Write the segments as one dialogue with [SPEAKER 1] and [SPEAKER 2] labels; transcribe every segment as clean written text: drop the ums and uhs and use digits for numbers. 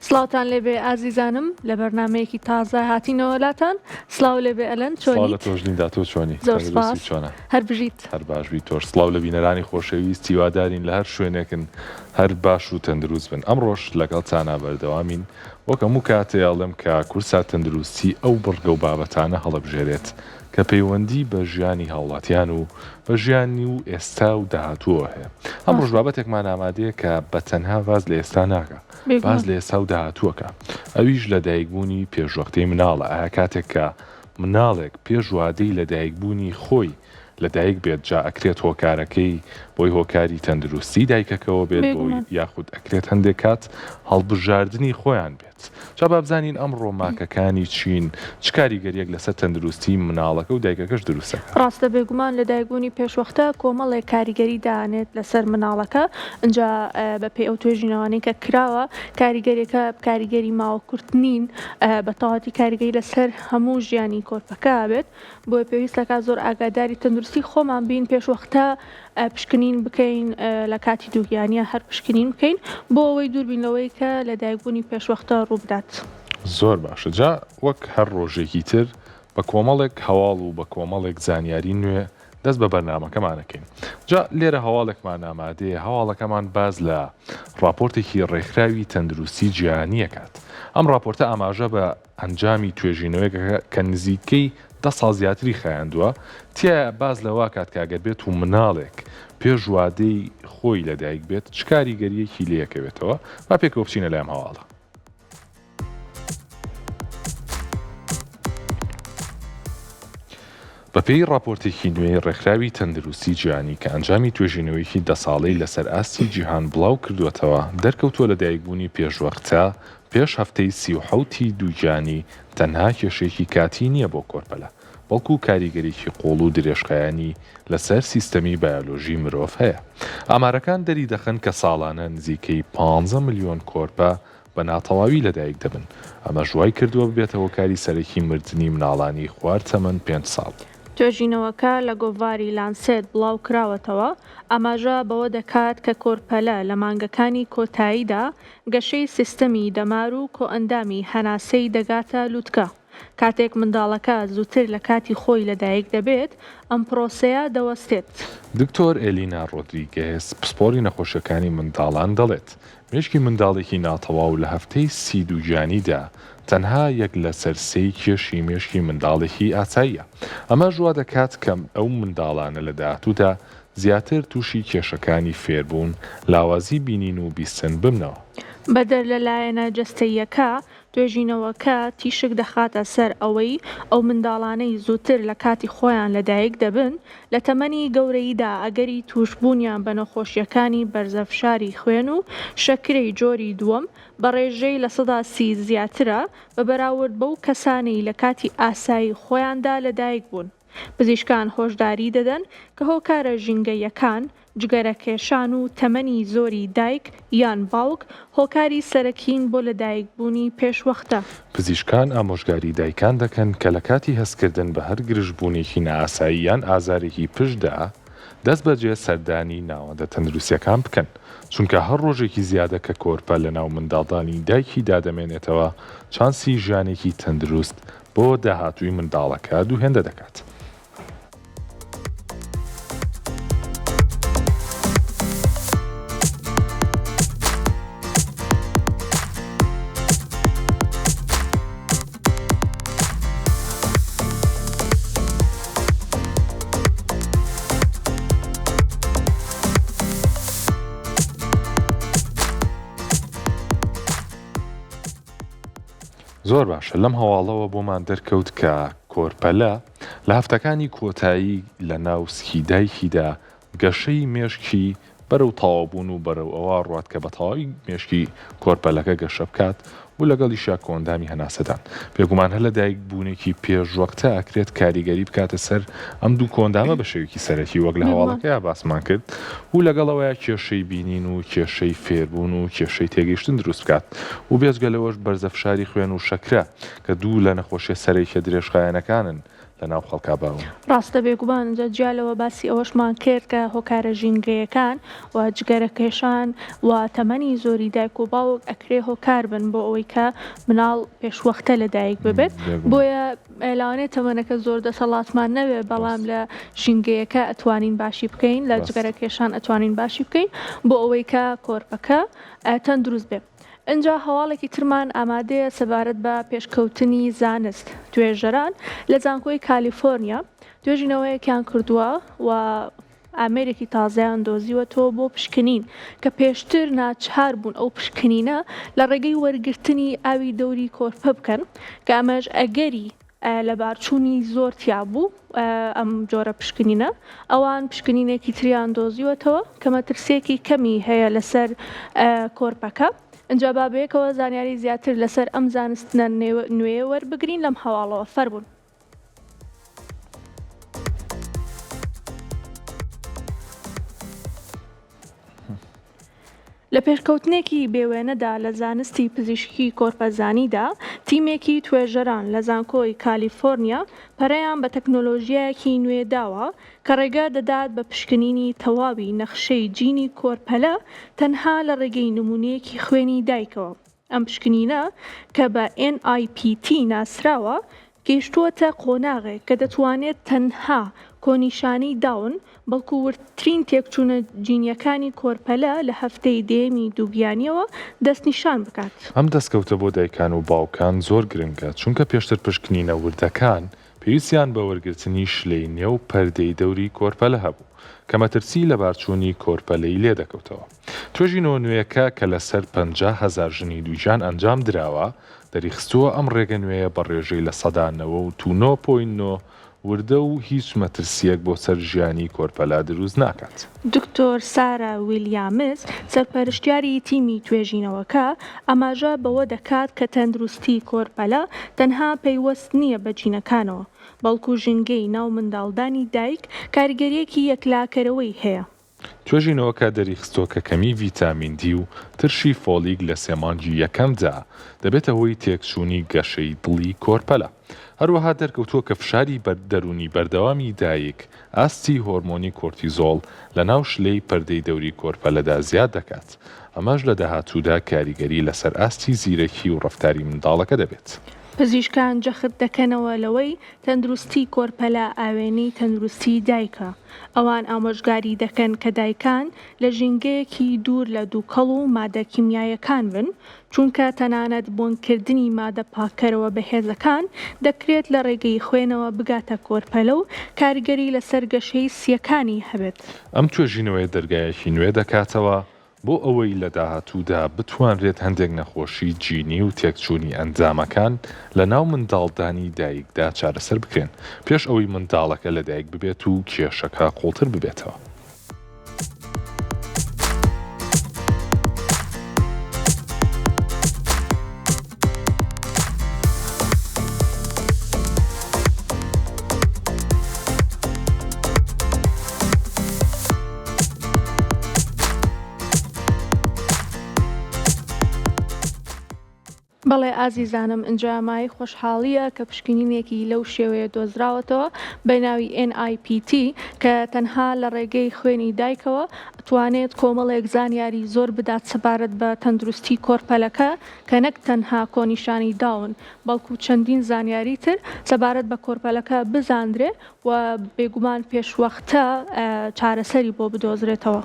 [SPEAKER 1] سڵاوتان لێبێ ئازیزانم لە بەرنامەیەکی تازە هاتینەوە لاتان سڵاو لێبێ ئەلەن
[SPEAKER 2] سڵاو لە تۆش لیندا تۆ چۆنی
[SPEAKER 1] زۆر سپاس
[SPEAKER 2] چۆنە
[SPEAKER 1] هەر بژیت
[SPEAKER 2] هەر باش بی تۆش سڵاو لە بینەرانی خۆشەویست هیوادارین لە هەر شوێنێکن هەر باش و تەندروست بن ئەمڕۆش لەگەڵ تانا بەردەوامین وەک هەموو کاتێ ئەڵێم کە کوردسات تەندروستی ئەو بڕگە و بابەتانە هەڵەبژێرێت کە پەیوەندی بە ژیانی هاوڵاتیان و بە ژیانی و ئێستا و داهاتووەوە هەیە. ئەمڕۆش بابەتێکمان ئامادەیە کە بە تەنها باس لە ئێستا ناکا، باس لە ئێستا و داهاتووەکا، ئەویش لەدایکبوونی پێشوەختەی مناڵە. ئایا کاتێک کە مناڵێک پێش وادەی لەدایکبوونی خۆی لەدایک بێت جا ئەکرێت هۆکارەکەی بۆی هۆکاری تەندروستی دایکەکەوە بێت بۆی یاخود ئەکرێت هەندێک کات هەڵبژاردنی خۆیان بێت. جا با بزانین ئەمڕۆ ماکەکانی چین چ کاریگەریەک لەسەر تەندروستی مناڵەکە و دایکەکەش دروست دەکات؟
[SPEAKER 1] ڕاستە بێگومان لەدایکبوونی پێشوەختە کۆمەڵێک کاریگەری دانێت لەسەر مناڵەکە ئینجا بەپێی ئەو توێژینەوانەی کە کراوە کاریگەریەکە کاریگەری ماوە کورت نین بە تەواوەتی کاریگەری لەسەر هەموو ژیانی کۆرپەکە بێت بۆیە پێویست دەکات زۆر ئاگاداری تەندروستی خۆمان بین پێشوەختە پشکنین بکەین لە کاتی دووگیانیە هەر پشکنین بکەین بۆ ئەوەی دووربین لەوەی کە لەدایکبوونی پێشوەختە ڕووبدات.
[SPEAKER 2] زۆر باشە جا وەک هەر ڕۆژێکی تر بە کۆمەڵێک هەواڵ و بە کۆمەڵێک زانیاری نوێ دەست بە بەرنامەکەمان ئەکەین جا لێرە هەواڵێکمان ئامادەیە هەواڵەکەمان باس لە ڕاپۆرتێکی ڕێکخراوی تەندروستی جیهانی ئەکات ئەم ڕاپۆرتە ئاماژە بە ئەنجامی توێژینەوەیەکە کە نزیکەی دە ساڵ زیاتری خایاندووە، تیایا باس لەوە کات کە گەر بێت و مناڵێک پێش وادەی خۆی لەدایک بێت چ کاریگەرییەکی لێکەوێتەوە، با پێکەوە بچینە لای ئەم هەواڵە. بەپێی ڕاپۆرتێکی نوێی ڕێکخراوی تەندروستی جیهانی کە ئەنجامی توێژینەوەیەکی دە ساڵەی لەسەر ئاستی جیهان بڵاو کردووەتەوە، دەرکەوتووە لەدایکبوونی پێشوەختە پێش هەفتەی 37 ی دووگیانی تەنها کێشەیەکی کاتی نییە بۆ کۆرپەلە، بەڵکو کاریگەریی قووڵ و درێژخایەنی لەسەر سیستەمی بایۆلۆژی مرۆڤ هەیە. ئامارەکان دەریدەخەن کە ساڵانە نزیکەی پانزە ملیۆن کۆرپە بە ناتەواوی لەدایک دەبن، ئەمەش وای کردووە ببێتە هۆکاری سەرەکی مردنی مناڵانی خوار تەمەن پێنج ساڵ.
[SPEAKER 1] توێژینەوەکە لە گۆڤاری لانسێت بڵاوکراوەتەوە، ئاماژە بەوە دەکات کە کۆرپەلە لە مانگەکانی کۆتاییدا گەشەی سیستەمی دەمار و کۆئەندامی هەناسەی دەگاتە لوتکە. کاتێک منداڵەکە زووتر لە کاتی خۆی لەدایک دەبێت، ئەم پرۆسەیە دەوەستێت.
[SPEAKER 2] دکتۆر ئێلینا ڕۆدریگێز، پسپۆڕی نەخۆشییەکانی منداڵان دەڵێت، مێشکی منداڵێکی ناتەواو لە هەفتەی سی دووگیانیدا تەنها یەک لەسەر سێی کێشی مێشکی منداڵێکی ئاساییە، ئەمەش وا دەکات کە ئەو منداڵانە لە داهاتوودا زیاتر تووشی کێشەکانی فێربوون، لاوازی بینین و بیستن ببنەوە.
[SPEAKER 1] بەدەر لە لایەنە جەستەییەکە، توێژینەوەکە تیشک دەخاتە سەر ئەوەی ئەو منداڵانەی زووتر لە کاتی خۆیان لەدایک دەبن، لە تەمەنی گەورەییدا ئەگەری تووشبوونیان بە نەخۆشییەکانی بەرزەفشاری خوێن و شەکرەی جۆری دووەم بە ڕێژەی 30% زیاترە بە بەراورد بەو کەسانەی لە کاتی ئاسایی خۆیاندا لەدایک بوون. پزیشکان هۆشداری دەدەن کە هۆکارە ژینگەییەکان، جگەرەکێشان و تەمەنی زۆری دایک یان باوک هۆکاری سەرەکین بۆ لەدایکبوونی پێشوەختە.
[SPEAKER 2] پزیشکان ئامۆژگاری دایکان دەکەن کە لە کاتی هەستکردن بە هەر گرژبوونێکی نائاسایی یان ئازارێکی پشتدا دەستبەجێ سەردانی ناوەندە تەندروستییەکان بکەن، چونکە هەر ڕۆژێکی زیادە کە کۆرپە لەناو منداڵدانی دایکیدا دەمێنێتەوە چانسی ژیانێکی تەندروست بۆ داهاتووی منداڵەکە دووهێندە دەکات. زۆر باشە لەم هەواڵەوە بۆمان دەرکەوت کە کۆرپەلە لە هەفتەکانی کۆتایی لە ناو سکی دایکیدا گەشەی مێشکی بەرەو تەواوبوون و بەرەو ئەوە ڕوات کە بە تەواوی مێشکی کۆرپەلەکە گەشە بکات و لەگەڵیشیا کۆئەندامی هەناسەدان. بێگومان هەر لەدایک بوونێکی پێشوەختە ئەکرێت کاریگەری بکاتە سەر ئەم دوو کۆئەندامە بە شێوەیەکی سەرەکی وەک لە هەواڵەکەیا باسمان کرد و لەگەڵ ئەوەیا کێشەی بینین و کێشەی فێربوون و کێشەی تێگەیشتن دروست بکات و بێجگە لەوەش بەرزە فشاری خوێن و شەکرە کە دوو لە نەخۆشیە سەرەکیە درێژخایەنەکانن. لە ناو خەڵکا باون.
[SPEAKER 1] ڕاستە بێگومان، جا جیا لەوە باسی ئەوەشمان کرد کە هۆکارە ژینگەیەکان و جگەرەکێشان و تەمەنی زۆری دایک و باوک ئەکرێ هۆکار بن بۆ ئەوەی کە مناڵ پێشوەختە لەدایک ببێت، بۆیە لەوانەیە تەمەنەکە زۆر دەسەڵاتمان نەبێ بەڵام لە ژینگەیەکە ئەتوانین باشی بکەین، لە جگەرەکێشان ئەتوانین باشی بکەین بۆ ئەوەی کە کۆرپەکە تەندروست بێ. ئینجا هەواڵێکی ترمان ئامادەیە سەبارەت بە پێشکەوتنی زانست، توێژەران لە زانکۆی کالیفۆرنیا توێژینەوەیەکیان کردووە و ئامێرێکی تازەیان دۆزیوەتەوە بۆ پشکنین کە پێشتر ناچار بوون ئەو پشکنینە لە ڕێگەی وەرگرتنی ئاوی دەوری کۆرپە بکەن کە ئەمەش ئەگەری لەبارچوونی زۆر تیابوو ئەم جۆرە پشکنینە، ئەوان پشکنینێکی تریان دۆزیوەتەوە کە مەترسییەکی کەمی هەیە لەسەر کۆرپەکە. ئینجا با بەیەکەوە زانیاری زیاتر لەسەر ئەم زانستنە نوێیە وەربگرین لەم هەواڵەوە. فەرموون. لە پێشکەوتنێکی بێوێنەدا لە زانستی پزیشکی کۆرپەزانیدا، تیمێکی توێژەران لە زانکۆی کالیفۆرنیا پەرەیان بە تەکنۆلۆژیایەکی نوێ داوە کە ڕێگە دەدات بە پشکنینی تەواوی نەخشەی جینی کۆرپەلە تەنها لە ڕێگەی نمونەیەکی خوێنی دایکەوە. ئەم پشکنینە کە بە NIPT ناسراوە، گەیشتووەتە قۆناغێک کە دەتوانێت تەنها کۆنیشانەی داون، بەڵکو وردترین تێکچوونە جینییەکانی کۆرپەلە لە هەفتەی دەیەمی دووگیانییەوە دەستنیشان بکات.
[SPEAKER 2] ئەم دەستکەوتە بۆ دایکان و باوکان زۆر گرنگە، چونکە پێشتر پشکنینە وردەکان پێویستیان بە وەرگرتنی شلەی نێو پەردەی دەوری کۆرپەلە هەبوو، کە مەترسیی لەبارچوونی کۆرپەلەی لێدەکەوتەوە. توێژینەوە نوێیەکە کە لەسەر 50,000 ژنی دووگیان ئەنجام دراوە، دەریخستووە ئەم ڕێگە نوێیە بە ڕێژەی 99.9% وردە و هیچ مەترسییەک بۆ سەر ژیانی کۆرپەلە دروست ناکات.
[SPEAKER 1] دکتۆر سارە ویلیامز، سەرپەرشتیاری تیمی توێژینەوەکە، ئاماژە بەوە دەکات کە تەندروستی کۆرپەلە تەنها پەیوەست نییە بە جینەکانەوە، بەڵکو ژینگەی ناو منداڵدانی دایک کاریگەرییەکی یەکلاکەرەوەی هەیە.
[SPEAKER 2] توێژینەوەکە دەریخستووە کە کەمیی ڤیتامین دی و ترشی فۆلیک لە سێ مانگی یەکەمدا دەبێتە هۆی تێکچوونی گەشەی دڵی کۆرپەلە. هەروەها دەرکەوتووە کە فشاری دەروونی بەردەوامی دایک ئاستی هۆرمۆنی کۆرتیزۆڵ لەناو شلەی پەردەی دەوری کۆرپەلەدا زیاد دەکات، ئەمەش لە داهاتوودا کاریگەری لەسەر ئاستی زیرەکی و ڕەفتاری منداڵەکە دەبێت.
[SPEAKER 1] پزیشکان جەخت دەکەنەوە لەوەی تەندروستی کۆرپەلە ئاوێنەی تەندروستی دایکە، ئەوان ئامۆژگاری دەکەن کە دایکان لە ژینگەیەکی دوور لە دووکەڵ و مادە کیمیاییەکان بن، چونکە تەنانەت بۆنکردنی مادە پاککەرەوە بەهێزەکان دەکرێت لە ڕێگەی خوێنەوە بگاتە کۆرپەلە و کاریگەری لەسەر گەشەی سییەکانی هەبێت.
[SPEAKER 2] ئەم توێژینەوەیە دەرگایەکی نوێ دەکاتەوە بۆ ئەوەی لە داهاتوودا بتوانرێت هەندێک نەخۆشی جینی و تێکچوونی ئەندامەکان لە ناو منداڵدانی دایکدا چارەسەر بکرێن پێش ئەوەی منداڵەکە لەدایک ببێت و کێشەکە قوڵتر ببێتەوە.
[SPEAKER 1] بەڵێ ئازیزانم ئینجا مایەی خۆشحاڵیە کە پشکنینێکی لەو شێوەیە دۆزراوەتەوە بە ناوی NIPT کە تەنها لە ڕێگەی خوێنی دایکەوە ئەتوانێت کۆمەڵێک زانیاری زۆر بدات سەبارەت بە تەندروستی کۆرپەلەکە کە نەک تەنها کۆنیشانی داون بەڵکو چەندین زانیاری تر سەبارەت بە کۆرپەلەکە بزاندرێ و بێگومان پێشوەختە چارەسەری بۆ بدۆزرێتەوە.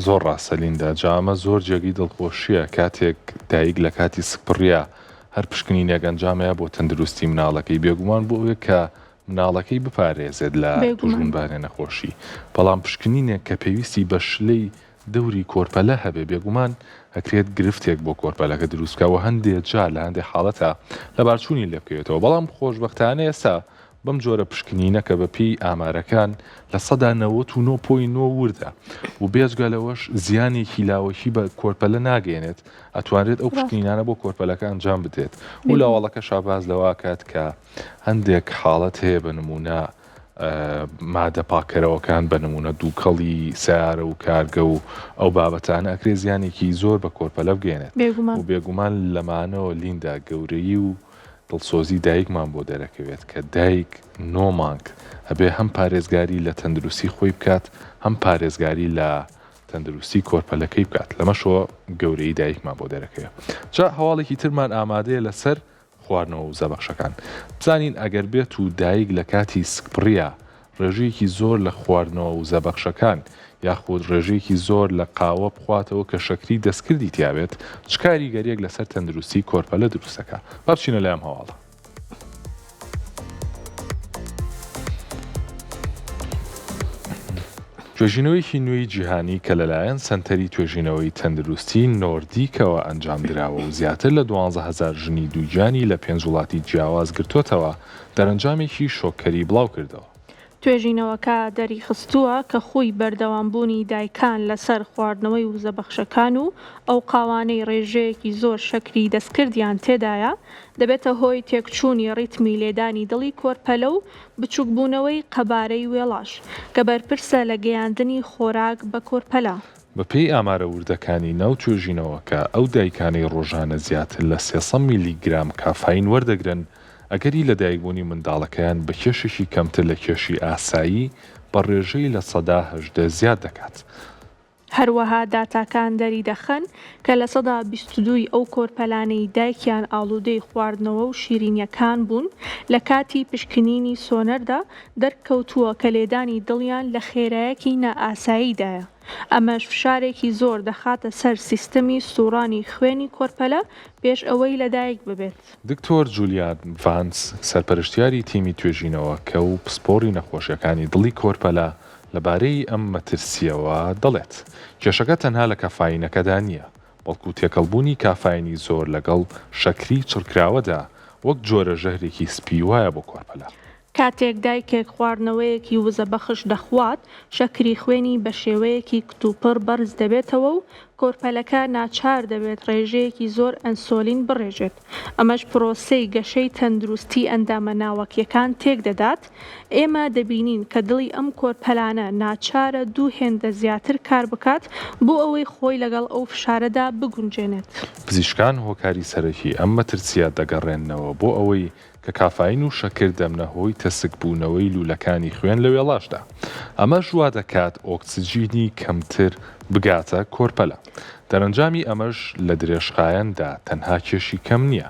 [SPEAKER 2] زۆر ڕاستە لیندا جا ئەمە زۆر جێگەی دڵخۆشیە کاتێک دایک لە کاتی سکپڕیا هەر پشکنینێک ئەنجامەیا بۆ تەندروستی مناڵەکەی بێگومان بۆ ئەوێ کە مناڵەکەی بپارێزێت لە توشبوون بە نەخۆشی بەڵام پشکنینێک کە پێویستی بە شلەی دەوری کۆرپەلە هەبێ بێگومان ئەکرێت گرفتێک بۆ کۆرپەلەکە دروست بکا و هەندێ جار لە هەندێ حاڵەتا لەبارچوونی لێ بکەوێتەوە بەڵام خۆشبەختانە ئێستا بەم جۆرە پشکنینە کە بە پێی ئامارەکان 99 point نۆ وردە و بێجگە لەوەش زیانێکی لاوەکی بە کۆرپەلە ناگەیەنێت ئەتوانرێت ئەو پشکنینانە بۆ کۆرپەلەکە ئەنجام بدرێت و لە هەواڵەکەشا باس لەوە ئەکات کە هەندێک حاڵەت هەیە بە نموونە مادە پاککەرەوەکان بە نموونە دووکەڵی سەیارە و کارگە و ئەو بابەتانە ئەکرێ زیانێکی زۆر بە کۆرپەلە بگەیەنێت و بێگومان لەمانەوە لیندا گەورەیی و. دڵسۆزی دایکمان بۆ دەرەکەوێت کە دایک نۆ مانگ ئەبێ هەم پارێزگاری لە تەندروستی خۆی بکات هەم پارێزگاری لە تەندروستی کۆرپەلەکەی بکات لەمەشەوە گەورەیی دایکمان بۆ دەرەکەوێت جا هەواڵێکی ترمان ئامادەیە لەسەر خواردنەوە وزەبەخشەکان. بزانین ئەگەر بێت و دایک لە کاتی سکپڕیا ڕێژەیەکی زۆر لە خواردنەوە وزەبەخشەکان یاخود ڕێژەیەکی زۆر لە قاوە بخواتەوە کە شەکری دەستکردی تیابێت چ کاریگەریەک لەسەر تەندروستی کۆرپەلە دروست دەکا؟ با بچینە لای ئەم هەواڵە. توێژینەوەیەکی نوێی جیهانی کە لەلایەن سەنتەری توێژینەوەی تەندروستی نۆردیکەوە ئەنجامدراوە و زیاتر لە 12,000 ژنی دووگیانی لە پێنج وڵاتی جیاواز گرتۆتەوە، دەرەنجامێکی شۆککەری بڵاوکردەوە.
[SPEAKER 1] توێژینەوەکە دەریخستووە کە خووی بەردەوامبوونی دایکان لەسەر خواردنەوەی وزەبەخشەکان و ئەو قاوانەی ڕێژەیەکی زۆر شەکری دەستکردیان تێدایە، دەبێتە هۆی تێکچوونی ڕیتمی لێدانی دڵی کۆرپەلە و بچووکبوونەوەی قەبارەی وێڵاش، کە بەرپرسە لە گەیاندنی خۆراک بە کۆرپەلە.
[SPEAKER 2] بەپێی ئامارە وردەکانی ناو توێژینەوەکە، ئەو دایکانەی ڕۆژانە زیاتر لە 300 میلیگرام کافاین وەردەگرن، ئەگەری لەدایکبوونی منداڵەکەیان بە کێشێکی کەمتر لە کێشی ئاسایی بە ڕێژەی 18% زیاد دەکات.
[SPEAKER 1] هەروەها داتاکان دەریدەخەن کە 22% ی ئەو کۆرپەلانەی دایکیان ئاڵوودەی خواردنەوە و شیرینیەکان بوون لە کاتی پشکنینی سۆنەردا دەرکەوتووە کە لێدانی دڵیان لە خێرایەکی نائاساییدایە، ئەمەش فشارێکی زۆر دەخاتە سەر سیستمی سووڕانی خوێنی کۆرپەلە پێش ئەوەی لەدایک ببێت.
[SPEAKER 2] دکتۆر جولیان ڤانس، سەرپەرشتیاری تیمی توێژینەوەکە و پسپۆڕی نەخۆشیەکانی دڵی کۆرپەلە لەبارەی ئەم مەترسییەوە دەڵێت، کێشەکە تەنها لە کافاینەکەدا نییە، بەڵکو تێکەڵبوونی کافاینی زۆر لەگەڵ شەکری چڕکراوەدا وەک جۆرە ژەهرێکی سپی وایە بۆ کۆرپەلە.
[SPEAKER 1] کاتێک دایکێک خواردنەوەیەکی وزەبەخش دەخوات، شەکری خوێنی بەشێوەیەکی کتوپڕ بەرز دەبێتەوە و کۆرپەلەکە ناچار دەبێت ڕێژەیەکی زۆر ئەنسۆلین بڕێژێت، ئەمەش پرۆسەی گەشەی تەندروستی ئەندامە ناوەکیەکان تێکدەدات، ئێمە دەبینین کە دڵی ئەم کۆرپەلانە ناچارە دوو هێندە زیاتر کار بکات بۆ ئەوەی خۆی لەگەڵ ئەو فشارەدا بگونجێنێت.
[SPEAKER 2] پزیشکان هۆکاری سەرەکی ئەم مەترسییە دەگەڕێننەوە بۆ ئەوەی کە کافاین و شەکر دەبنە هۆی تەسکبوونەوەی لوولەکانی خوێن لە وێڵاشدا، ئەمەش وا دەکات ئۆکسجینی کەمتر بگاتە کۆرپەلە، دەرەنجامی ئەمەش لە درێژخایەندا تەنها کێشی کەم نییە،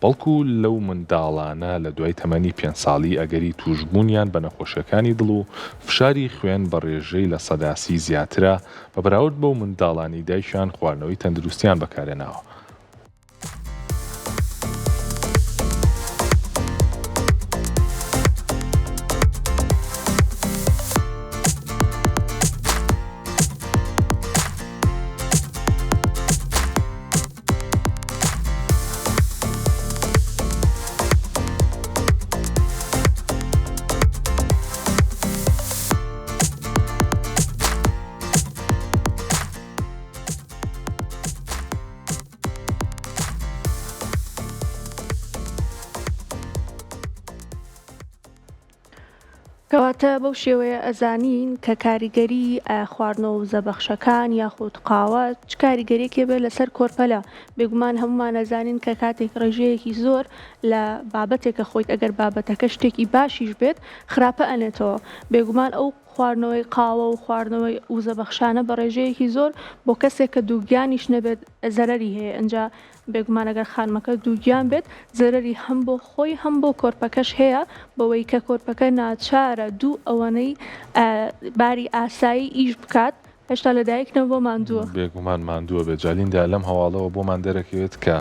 [SPEAKER 2] بەڵکو لەو منداڵانە لە دوای تەمەنی پێنج ساڵی ئەگەری تووشبوونیان بە نەخۆشیەکانی دڵ و فشاری خوێن بە ڕێژەی 30% زیاترە بە بەراورد بەو منداڵانەی دایکیان خواردنەوەی تەندروستیان بەکارهێناوە.
[SPEAKER 1] کەواتە بەو شێوەیە ئەزانین کە کاریگەری خواردنەوە وزەبەخشەکان یاخود قاوە چ کاریگەریەکی بێت لەسەر کۆرپەلە بێگومان هەمومان ئەزانین کە کاتێک ڕێژەیەکی زۆر لە بابەتێکە خۆیت ئەگەر بابەتەکە شتێکی باشیش بێت خراپە ئەنێتەوە بێگومان ئەو خواردنەوەی قاوە و خواردنەوەی وزەبەخشانە بە ڕێژەیەکی زۆر بۆ کەسێک کە دووگیانیش نەبێت زەرەری هەیە ئینجا بێگومان ئەگەر خانمەکە دووگیان بێت زەرەری هەم بۆ خۆی هەم بۆ کۆرپەکەش هەیە بەوەی کە کۆرپەکە ناچارە دوو ئەوەنەی باری ئاسایی ئیش بکات هێشتا لەدایک نەبووە ماندووە.
[SPEAKER 2] بێگومان ماندووە بێت جا لیندا لەم هەواڵەوە بۆمان دەرەکەوێت کە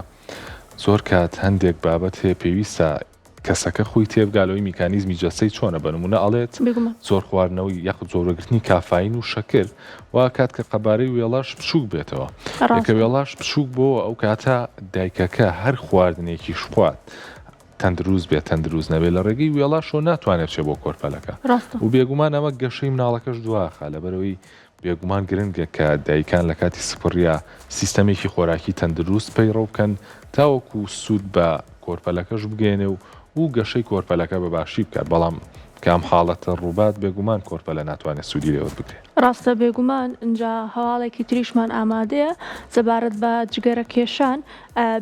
[SPEAKER 2] زۆر کات هەندێک بابەت هەیە پێویستە کەسەکە خۆی تێبگا لەوەی میکانیزمی جەستەی چۆنە بە نمونە ئەڵێت
[SPEAKER 1] بێگومان.
[SPEAKER 2] زۆر خواردنەوەی یاخود زۆر وەرگرتنی کافاین و شەکر وا ئەکات کە قەبارەی وێڵاش بچووک بێتەوە کە
[SPEAKER 1] ڕاستە.
[SPEAKER 2] وێڵاش بچووک بۆوە ئەو کاتە دایکەکە هەر خواردنێکیش بخوات تەندروست بێت تەندروست نەبێت لە ڕێگەی وێڵاشەوە ناتوانێت بچێت بۆ کۆرپەلەکە
[SPEAKER 1] ڕاستە.
[SPEAKER 2] و بێگومان ئەمە گەشەی مناڵەکەش دواخا لەبەرئەوەی بێگومان گرنگە کە دایکان لە کاتی سپڕیا سیستەمێکی خۆراکی تەندروست پەیڕەو بکەن تاوەکو سوود بە کۆرپەلەکەش بگەیەنێ و و گەشەی کۆرپەلەکە بە باشی بکات، بەڵام. کە ئەم حاڵەتە ڕووبات بێگومان کۆرپەلە ناتوانێت سوودی لێ وەربگرێت.
[SPEAKER 1] ڕاستە بێگومان، ئینجا هەواڵێکی تریشمان ئامادەیە سەبارەت بە جگەرە کێشان،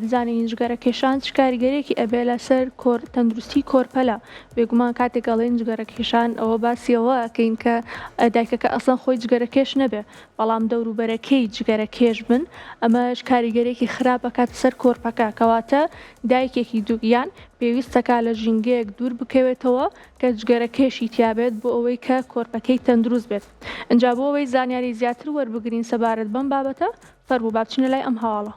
[SPEAKER 1] بزانین جگەرە کێشان چ کاریگەریەکی ئەبێ لەسەر کۆر تەندروستی کۆرپەلە، بێگومان کاتێک ئەڵێین جگەرە کێشان ئەوە باسی ئەوە ئەکەین کە دایکەکە ئەسڵەن خۆی جگەرە کێش نەبێ بەڵام دەوروبەرەکەی جگەرە کێش بن ئەمەش کاریگەریەکی خراپ ئەکاتە سەر کۆرپەکە کەواتە دایکێکی دووگیان پێویستەکا لە ژینگەیەک دوور بکەوێتەوە کە جگەرەکێشی تیابێت بۆ ئەوەی کە کۆرپەکەی تەندروست بێت. ئینجا بۆ ئەوەی زانیاری زیاتر وەربگرین سەبارەت بەم بابەتە فەرموو با بچینە لای ئەم هەواڵە.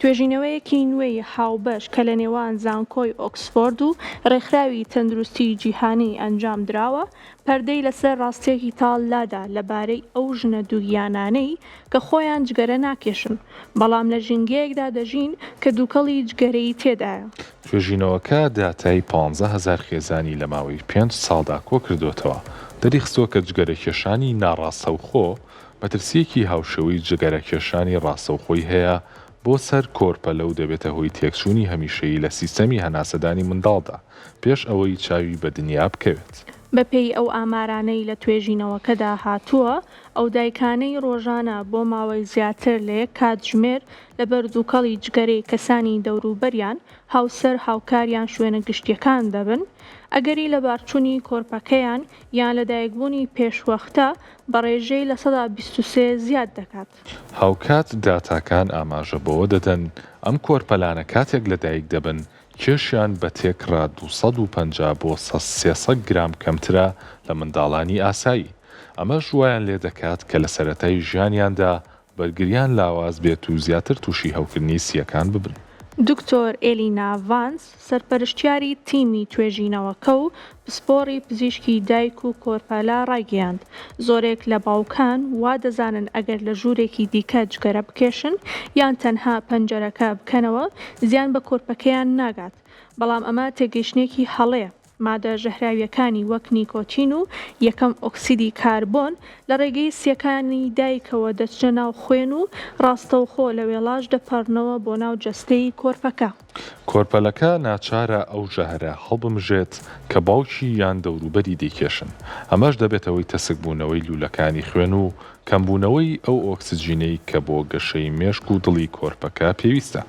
[SPEAKER 1] توێژینەوەیەکی نوێی هاوبەش کە لە نێوان زانکۆی ئۆکسفۆرد و ڕێکخراوی تەندروستی جیهانی ئەنجام دراوە، پەردەی لەسەر ڕاستییەکی تاڵ لادا لەبارەی ئەو ژنە دووگیانانەی کە خۆیان جگەرە ناکێشن، بەڵام لە ژینگەیەکدا دەژین کە دووکەڵی جگەرەی تێدایە.
[SPEAKER 2] توێژینەوەکە داتای 15,000 خێزانی لە ماوەی پێنج ساڵدا کۆکردۆتەوە، دەریخستووە کە جگەرەکێشانی ناڕاستەوخۆ مەترسییەکی هاوشێوەی جگەرەکێشانی ڕاستەوخۆی هەیە بۆ سەر کۆرپەلە و دەبێتە هۆی تێکچوونی هەمیشەیی لە سیستەمی هەناسەدانی منداڵدا پێش ئەوەی چاوی بە دنیا بکەوێت.
[SPEAKER 1] بەپێی ئەو ئامارانەی لە توێژینەوەکەدا هاتووە، ئەو دایکانەی ڕۆژانە بۆ ماوەی زیاتر لە یەک کاتژمێر لەبەر دووکەڵی جگەرەی کەسانی دەوروبەریان، هاوسەر، هاوکار یان شوێنە گشتییەکان دەبن، ئەگەری لەبارچوونی کۆرپەکەیان یان لەدایکبوونی پێشوەختە بە ڕێژەی 23% زیاد دەکات.
[SPEAKER 2] هاوکات داتاکان ئاماژە بەوە دەدەن، ئەم کۆرپەلانە کاتێک لەدایک دەبن کێشیان بە تێکڕا 250 بۆ 300 گرام کەمترە لە منداڵانی ئاسایی، ئەمەش وایان لێدەکات کە لە سەرەتای ژیانیاندا بەرگریان لاواز بێت و زیاتر تووشی هەوکردنی سییەکان ببن.
[SPEAKER 1] دکتۆر ئێلینا ڤانس، سەرپەرشتیاری تیمی توێژینەوەکە و پسپۆڕی پزیشکی دایک و کۆرپەلە ڕایگەیاند، زۆرێک لە باوکان وا دەزانن ئەگەر لە ژوورێکی دیکە جگەرە بکێشن یان تەنها پەنجەرەکە بکەنەوە زیان بە کۆرپەکەیان ناگات، بەڵام ئەمە تێگەیشتنێکی هەڵەیە. مادە ژەهراوییەکانی وەک نیکۆتین و یەکەم ئۆکسیدی کاربۆن لە ڕێگەی سییەکانی دایکەوە دەچنە ناو خوێن و ڕاستەوخۆ لە وێڵاش دەپەڕنەوە بۆ ناو جەستەی کۆرپەکە.
[SPEAKER 2] کۆرپەلەکە ناچارە ئەو ژەهرە هەڵبمژێت کە باوکی یان دەوروبەری دەیکێشن، ئەمەش دەبێتە هۆی تەسکبوونەوەی لوولەکانی خوێن و کەمبوونەوەی ئەو ئۆکسجینەی کە بۆ گەشەی مێشک و دڵی کۆرپەکە پێویستە.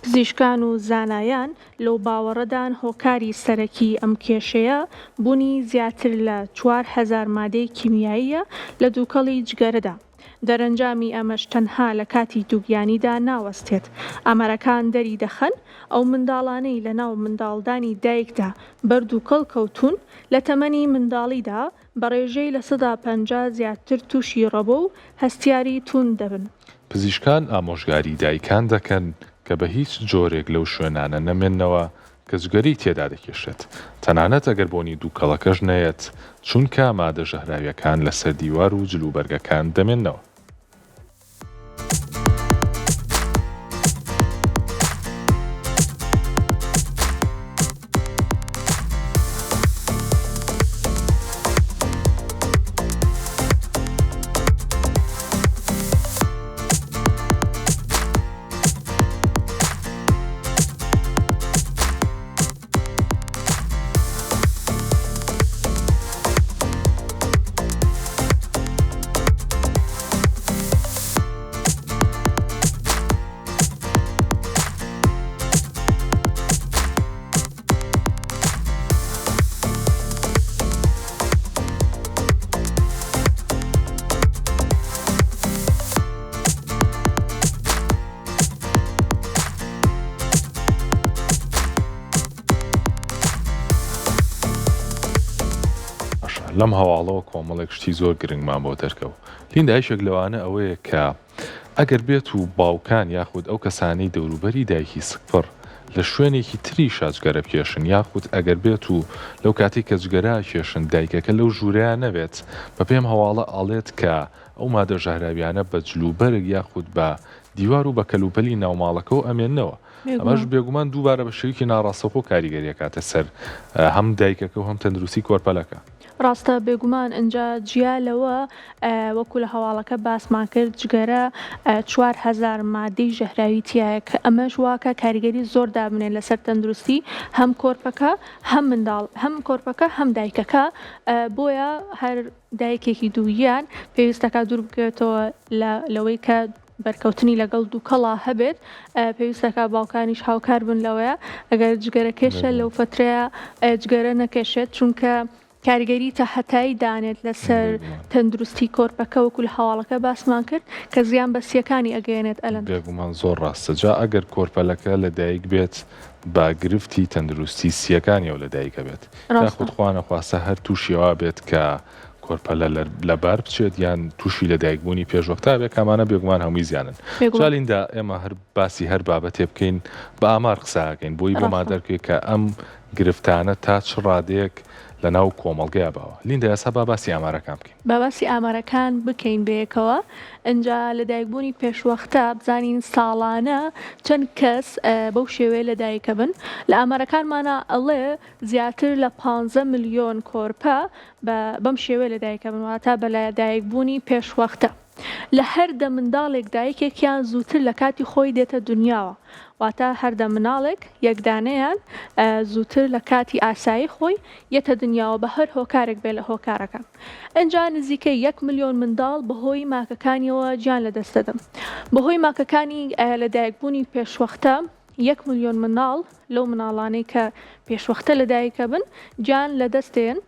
[SPEAKER 1] پزیشکان و زانایان لەو باوەڕەدان هۆکاری سەرەکی ئەم کێشەیە بوونی زیاتر لە 4000 مادەی کیمیاییە لە دووکەڵی جگەرەدا، دەرەنجامی ئەمەش تەنها لە کاتی دووگیانیدا ناوەستێت، ئامارەکان دەری دەخەن ئەو منداڵانەی لەناو منداڵدانی دایکدا بەر دووکەڵ کەوتوون لە تەمەنی منداڵیدا بە ڕێژەی 50% زیاتر تووشی ڕەبۆ و هەستیاری تووند دەبن.
[SPEAKER 2] پزیشکان ئامۆژگاری دایکان دەکەن کە بە هیچ جۆرێک لەو شوێنانە نەمێننەوە کە جگەرەی تێدا دەکێشرێت، تەنانەت ئەگەر بۆنی دووکەڵەکەش نەیەت، چونکە مادە ژەهراوییەکان لەسەر دیوار و جلوبەرگەکان دەمێننەوە. باشە لەم هەواڵەوە کۆمەڵێک شتی زۆر گرنگمان بۆ دەرکەوت لیندا یەکێک لەوانە ئەوەیە کە ئەگەر بێت و باوکان یاخود ئەو کەسانەی دەوروبەری دایکی سکپڕ لە شوێنێکی تریشا جگەرە بکێشن یاخود ئەگەر بێت و لەو کاتەی کە جگەرە ئەکێشن دایکەکە لەو ژوورەیا نەبێت بە پێم هەواڵە ئەڵێت کە ئەو مادە ژەهراویانە بە جلوبەرگ یاخود بە دیوار و بە کەلوپەلی ناوماڵەکەوە ئەمێننەوە ئەمەش بێگومان دووبارە بە شێوەیەکی ناڕاستەوخۆ کاریگەری ئەکاتە سەر هەم دایکەکە و هەم تەندروستی کۆرپەلەکە.
[SPEAKER 1] ڕاستە بێگومان ئنجا جیا لەوە وەکو لە هەواڵەکە باسمان کرد جگەرە 4000 مادەی ژەهراوی تیایە کە ئەمەش واکە کاریگەری زۆر دابنێت لەسەر تەندروستی هەم کۆرپەکە هەم منداڵ هەم کۆرپەکە هەم دایکەکە بۆیە هەر دایکێکی دووگیان پێویستەکە دوور بکەوێتەوە لەوەی کە بەرکەوتنی لەگەڵ دووکەڵا هەبێت پێویستەکە باوکانیش هاوکار بن لەوەیە ئەگەر جگەرە کێشە لەو فترەیە جگەرە نەکێشێت چونکە کاریگەری تا هەتایی دانێت لەسەر تەندروستی کۆرپەکە وەکو لە هەواڵەکە باسمان کرد کە زیان بە سیەکانی ئەگەیەنێت ئەلەند.
[SPEAKER 2] بێگومان زۆر ڕاستە جا ئەگەر کۆرپەلەکە لە دایک بێت بە گرفتی تەندروستی سیەکانیەوە لە دایک ئەبێت یاخود خوا نەخواستە هەر توشی ئەوە بێت کە کۆرپەلە لەبار بچێت یان توشی لەدایکبوونی پێشوەختە بێت کە ئەمانە بێگومان هەمووی زیانن. جا لیندا ئێمە هەر باسی هەر بابەتێ بکەین بە ئامار قسە ئەکەین بۆی بۆمان دەرکەوێت کە ئەم گرفتانە تا چ ڕادەیەک لەناو کۆمەڵگەیا باوە. لیندا ئێستا با باسی ئامارەکان بکەین.
[SPEAKER 1] با باسی ئامارەکان بکەین بەیەکەوە ئنجا لەدایکبوونی پێشوەختە بزانین ساڵانە چەند کەس بەو شێوەیە لەدایکەبن لە ئامارەکانمانا ئەڵێ زیاتر لە پانزە ملیۆن کۆرپە بە بەم شێوەیە لەدایکەبن واتە بە لەدایکبوونی پێشوەختە. لە هەر دە منداڵێکدا یەکێکیان زووتر لە کاتی خۆی دێتە دونیاوە واتە هەر دە مناڵێک یەک دانەیان زووتر لە کاتی ئاسایی خۆی یەتە دونیاوە بە هەر هۆکارێک بێ لە هۆکارەکان. ئنجا نزیکەی یەک ملیۆن منداڵ بەهۆی ماکەکانیەوە گیان لەدەست دەدەن. بەهۆی ماکەکانی لەدایکبوونی پێشوەختە یەک ملیۆن منداڵ لەو مناڵانەی کە پێشوەختە لەدایکەبن گیان لەدەست دێن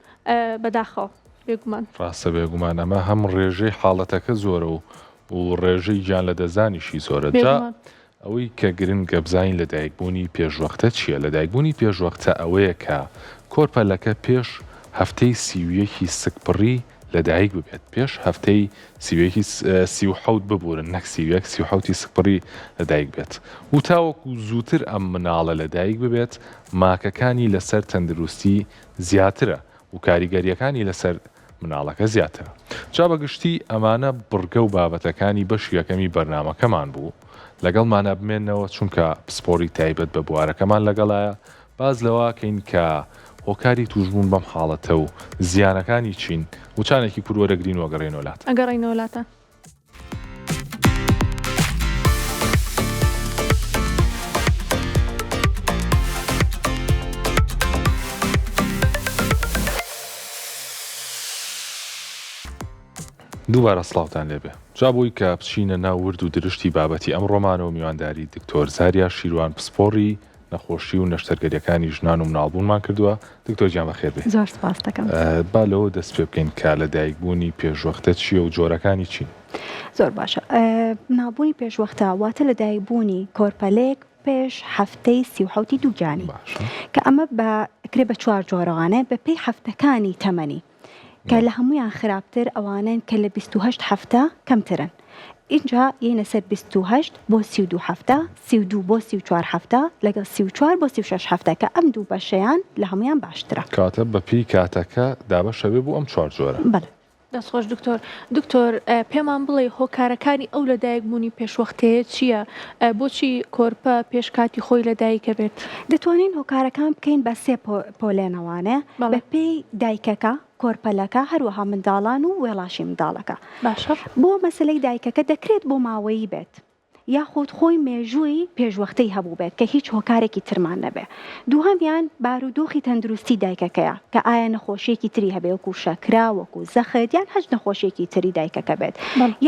[SPEAKER 1] بەداخەوە بێگومان.
[SPEAKER 2] ڕاستە بێگومان ئەمە هەم ڕێژەی حاڵەتەکە زۆرە و و ڕێژەی گیان لەدەستدانیشی زۆرە جا ئەوەی کە گرنگە بزانین لەدایکبوونی پێشوەختە چییە لەدایکبوونی پێشوەختە ئەوەیە کە کۆرپەلەکە پێش هەفتەی 31 ی سکپڕی لەدایک ببێت پێش هەفتەی 31 ی 37 ببورن نەک 31 37 ی سکپڕی لەدایک بێت و تاوەکو زووتر ئەم مناڵە لەدایک ببێت ماکەکانی لەسەر تەندروستی زیاترە و کاریگەرییەکانی لەسەر مناڵەکە زیاترە. جا بە گشتی ئەمانە بڕگە و بابەتەکانی بەشی یەکەمی بەرنامەکەمان بوو، لەگەڵمانا بمێنەوە چونکە پسپۆڕی تایبەت بە بوارەکەمان لەگەڵایە، باس لەوە ئەکەین کە هۆکاری تووشبوون بەم حاڵەتە و زیانەکانی چین، وچانێکی کورت وەرەگرین و ئەگەڕێینەوە لاتان.
[SPEAKER 1] ئەگەڕێینەوە لاتان.
[SPEAKER 2] دووبارە سڵاوتان لێبێ جا بۆی کە بچینە ناو ورد و درشتی بابەتی ئەمڕۆمانەوە میوانداری دکتۆر زاریا شیروان پسپۆڕی نەخۆشی و نەشتەرگەریەکانی ژنان و مناڵبوونمان کردووە دکتۆر گیان بەخێر بێی.
[SPEAKER 3] زۆر سپاست دەکەم.
[SPEAKER 2] با لەوە دەست پێ بکەین کە لەدایکبوونی پێشوەختە چییە و جۆرەکانی چین؟
[SPEAKER 3] زۆر باشە. مناڵبوونی پێشوەختە واتە لەدایکبوونی کۆرپەلەیەک پێش هەفتەی 37 ی دووگیانی
[SPEAKER 2] باشە.
[SPEAKER 3] کە ئەمە بە ئەکرێ بە چوار جۆرەوانێ بە پێی هەفتەکانی تەمەنی. کە لە هەموویان خراپتر ئەوانەن کە لە 28 هەفتە کەمترن. ئینجا یەینە سەر 28 بۆ 32 هەفتە، 32 بۆ 34 هەفتە، لەگەڵ 34 بۆ 36 هەفتە کە ئەم دوو بەشەیان لە هەموویان باشترە.
[SPEAKER 2] کەواتە بە پێی کاتەکە دابەش ئەبێ بۆ ئەم چوار جۆرە.
[SPEAKER 3] بەڵێ.
[SPEAKER 1] دەست خۆش دکتۆر. دکتۆر پێمان بڵێ هۆکارەکانی ئەو لەدایک بوونی پێشوەختەیە چییە؟ بۆچی کۆرپە پێش کاتی خۆی لەدایک ئەبێت؟
[SPEAKER 3] دەتوانین هۆکارەکان بکەین بە سێ پۆلێنەوانێ بە پێی دایکەکە، کۆرپەلەکە، هەروەها منداڵان و وێڵاشی منداڵەکە.
[SPEAKER 1] باشە.
[SPEAKER 3] بۆ مەسەلەی دایکەکە دەکرێت بۆ ماوەیی بێت یاخود خۆی مێژووی پێشوەختەی هەبووبێت کە هیچ هۆکارێکی ترمان نەبێ. دووهەمیان بارودۆخی تەندروستی دایکەکەیە کە ئایا نەخۆشیەکی تری هەبێ وەکو شەکرە، وەکو زەخت یان هەچ نەخۆشیەکی تری دایکەکە بێت.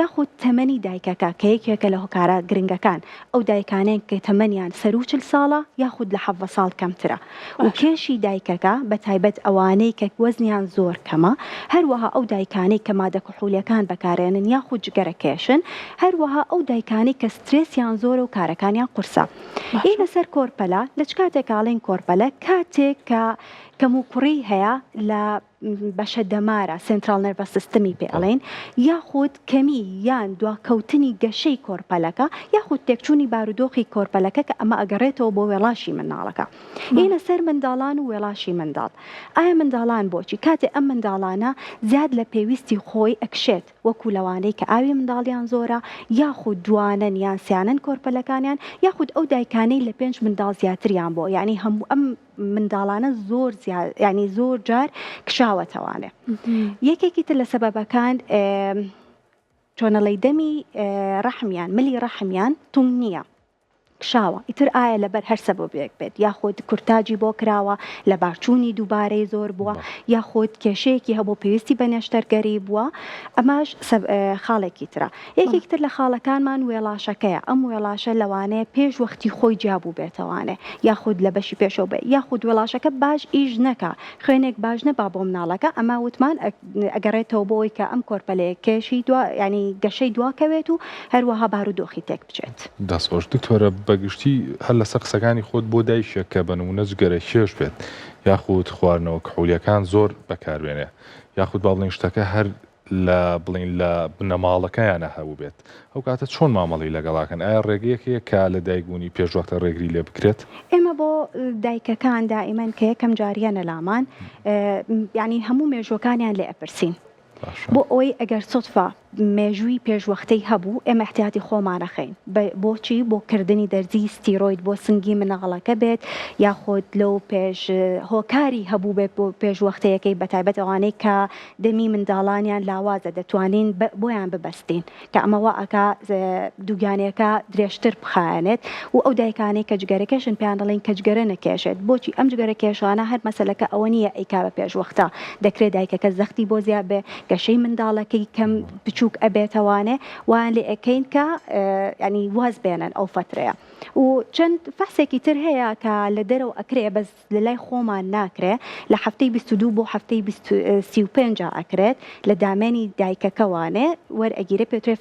[SPEAKER 3] یاخود تەمەنی دایکەکە کە یەکێکە لە هۆکارە گرنگەکان. ئەو دایکانەی کە تەمەنیان سەروو 40 ساڵە یاخود لە 17 ساڵ کەمترە و کێشی دایکەکە بە تایبەت ئەوانەی کە وەزنیان زۆر کەمە هەروەها ئەو دایکانەی کە مادە کحولیەکان بەکارێنن یاخود جگەرە کێشن هەروەها ئەو دایکانەی کە سترێسیان زۆرە و کارەکانیان قورسە ئینە سەر کۆرپەلە لە چ کاتێک ئاڵێن کۆرپەلە کاتێک کە کەموکوڕی هەیە لە بەشە دەمارە، Central Nervous System ی پێ ئەڵێین، یاخود کەمی یان دواکەوتنی گەشەی کۆرپەلەکە، یاخود تێکچوونی بارودۆخی کۆرپەلەکە کە ئەمە ئەگەڕێتەوە بۆ وێڵاشی منداڵەکە. یەینە سەر منداڵان و وێڵاشی منداڵ. ئایا منداڵان بۆچی؟ کاتێ ئەم منداڵانە زیاد لە پێویستی خۆی ئەکشێت، وەکو لەوانەی کە ئاوی منداڵیان زۆرە، یاخود دوانەن یان سیانەن کۆرپەلەکانیان، یاخود ئەو دایکانەی لە پێنج منداڵ زیاتریان بووە، یانی هەموو ئەم. منداڵانە زۆر ینی زۆر جار کشاوەتەوانێ یەکێکی تر لە سەبەبەکان چۆنەڵی دەمی ڕەحمیان ملی ڕەحمیان تونگ نییە کشاوە ئیتر ئایا لەبەر هەر سەبەبێک بێت یاخود کورتاجی بۆ کراوە لەبارچوونی دووبارەی زۆر بووە یاخود کێشەیەکی هەبوو پێویستی بە نەشتەرگەری بووە ئەمەش خاڵێکی ترە یەکێک تر لە خاڵەکانمان وێڵاشەکەیە ئەم وێڵاشە لەوانەیە پێش وەختی خۆی جیابوو بێتەوانێ یاخود لە بەشی پێشەوە بێ یاخود وێڵاشەکە باش ئیش نەکا خوێنێک باش نەبا بۆ مناڵەکە ئەمە وتمان ئەگەڕێتەوە بۆ ئەوەی کە ئەم کۆرپەلەیە کێشی دوا یانی گەشەی دواکەوێت و هەروەها بارودۆخی تێک بچێت.
[SPEAKER 2] دەست خۆش دکتۆرە بەگشتی هەر لەسەر قسەکانی خۆت بۆ دایکێک کە بە نمونە جگەرە کێش بێت یاخود خواردنەوە کحولیەکان زۆر بەکاربێنێ یاخود با بڵێین شتەکە هەر لە بڵێین لە بنەماڵەکەیانە هەبووبێت ئەو کاتە چۆن مامەڵەی لەگەڵاکەن ئایا ڕێگەیەک هەیە کە لە دایکبوونی پێشوەختە ڕێگری لێ بکرێت؟
[SPEAKER 3] ئێمە بۆ دایکەکان دائیمەن کە یەکەم جار یەنە لامان یانی هەموو مێژووەکانیان لێ ئەپرسین بۆ ئەوەی ئەگەر سوتفە مێژووی پێشوەختەی هەبوو ئێمە احتیاتی خۆمان ئەخەین بۆچی بۆ کردنی دەرزی ستیرۆید بۆ سنگی مناڵەکە بێت یاخود لەو پێش هۆکاری هەبوو بێت بۆ پێشوەختەیەکەی بەتایبەت ئەوانەی کە دەمی منداڵانیان لاوازە دەتوانین بۆیان ببەستین کە ئەمە وا ئەکا دووگیانیەکە درێژتر بخایەنێت و ئەو دایکانەی کە جگەرەکێشن پێیان دەڵێین کە جگەرە نەکێشێت بۆچی ئەم جگەرە کێشانە هەر مەسەلەکە ئەوە نییە ئەیکا بە پێشوەختە دەکرێت دایکەکە زەختی بۆ زیاد بێ گەشەی منداڵەکەی کەم بچووک ئەبێتەوانێ وایان لێ ئەکەین کە ینی واز بێنن ئەو فەترەیە و چەند فەحسێکی تر هەیە کە لە دەرەوە ئەکرێ بەس لە لای خۆمان ناکرێ لە هەفتەی 22 بۆ هەفتەی 35 ئەکرێت لە دامێنی دایکەکەوانێ وەرئەگیرێ پێوترێ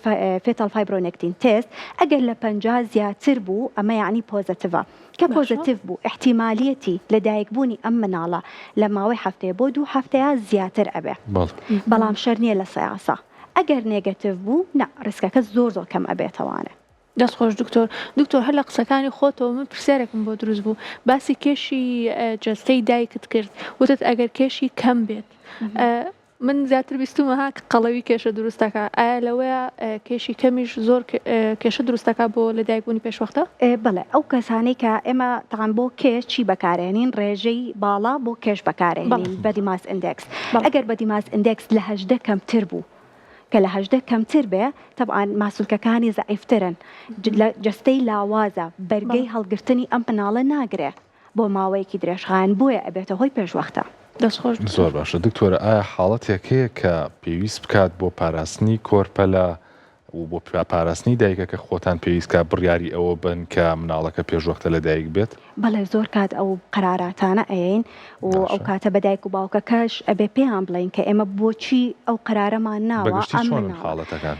[SPEAKER 3] fetal fibronectin test ئەگەر لە 50 زیاتر بوو ئەمە یەعنی positive ە کە positive بوو ئیحتیمالیەتی لە دایک بوونی ئەم مناڵە لە ماوەی هەفتەیە بۆ دوو هەفتەیە زیاتر ئەبێ بەڵام شەر نییە لە سەیاسە ئەگەر negative بوو نا ڕیسکەکە زۆر زۆر کەم ئەبێتەوانێ.
[SPEAKER 1] دەست خۆش دکتۆر. دکتۆر هەر لە قسەکانی خۆتەوە من پرسیارێکم بۆ دروست بوو باسی کێشی جەستەی دایکت کرد وتت ئەگەر کێشی کەم بێت من زیاتر بیستومە ها کە قەڵەوی کێشە دروست دەکا ئایا لەوەیە کێشی کەمیش زۆر کێشە دروست دەکا بۆ لەدایکبوونی پێشوەختە؟
[SPEAKER 3] بەڵێ ئەو کەسانەی کە ئێمە تەعەن بۆ کێش چی بەکارئێنین ڕێژەی باڵا بۆ کێش بەکارئێنین body mass index ئەگەر body mass index لە 18 کەمتر بوو کە لە 18 کەمتر بێ تەبعەن ماسولکەکانی زەعیفترن جەستەی لاوازە بەرگەی هەڵگرتنی ئەم مناڵە ناگرێ بۆ ماوەیەکی درێژخایەن بۆیە ئەبێتە هۆی پێشوەختە.
[SPEAKER 1] دەست خۆش دکتۆر.
[SPEAKER 2] زۆر باشە دکتۆرە ئایا حاڵەتێک هەیە کە پێویست بکات بۆ پاراستنی کۆرپەلە و بۆ پاراستنی دایکەکە خۆتان پێویست کا بڕیاری ئەوە بەن کە مناڵەکە پێشوەختە لەدایک بێت؟
[SPEAKER 3] بەڵێ زۆر کات ئەو قەراراتانە ئەیەین و ئەو
[SPEAKER 2] باشە.
[SPEAKER 3] کاتە بە دایک و باوکەکەش ئەبێ پێیان بڵێین کە ئێمە بۆچی ئەو قەرارەمان ناوە
[SPEAKER 2] بەگشتی
[SPEAKER 3] ئەم
[SPEAKER 2] چۆنن
[SPEAKER 3] مناڵە
[SPEAKER 2] حاڵەتەکان؟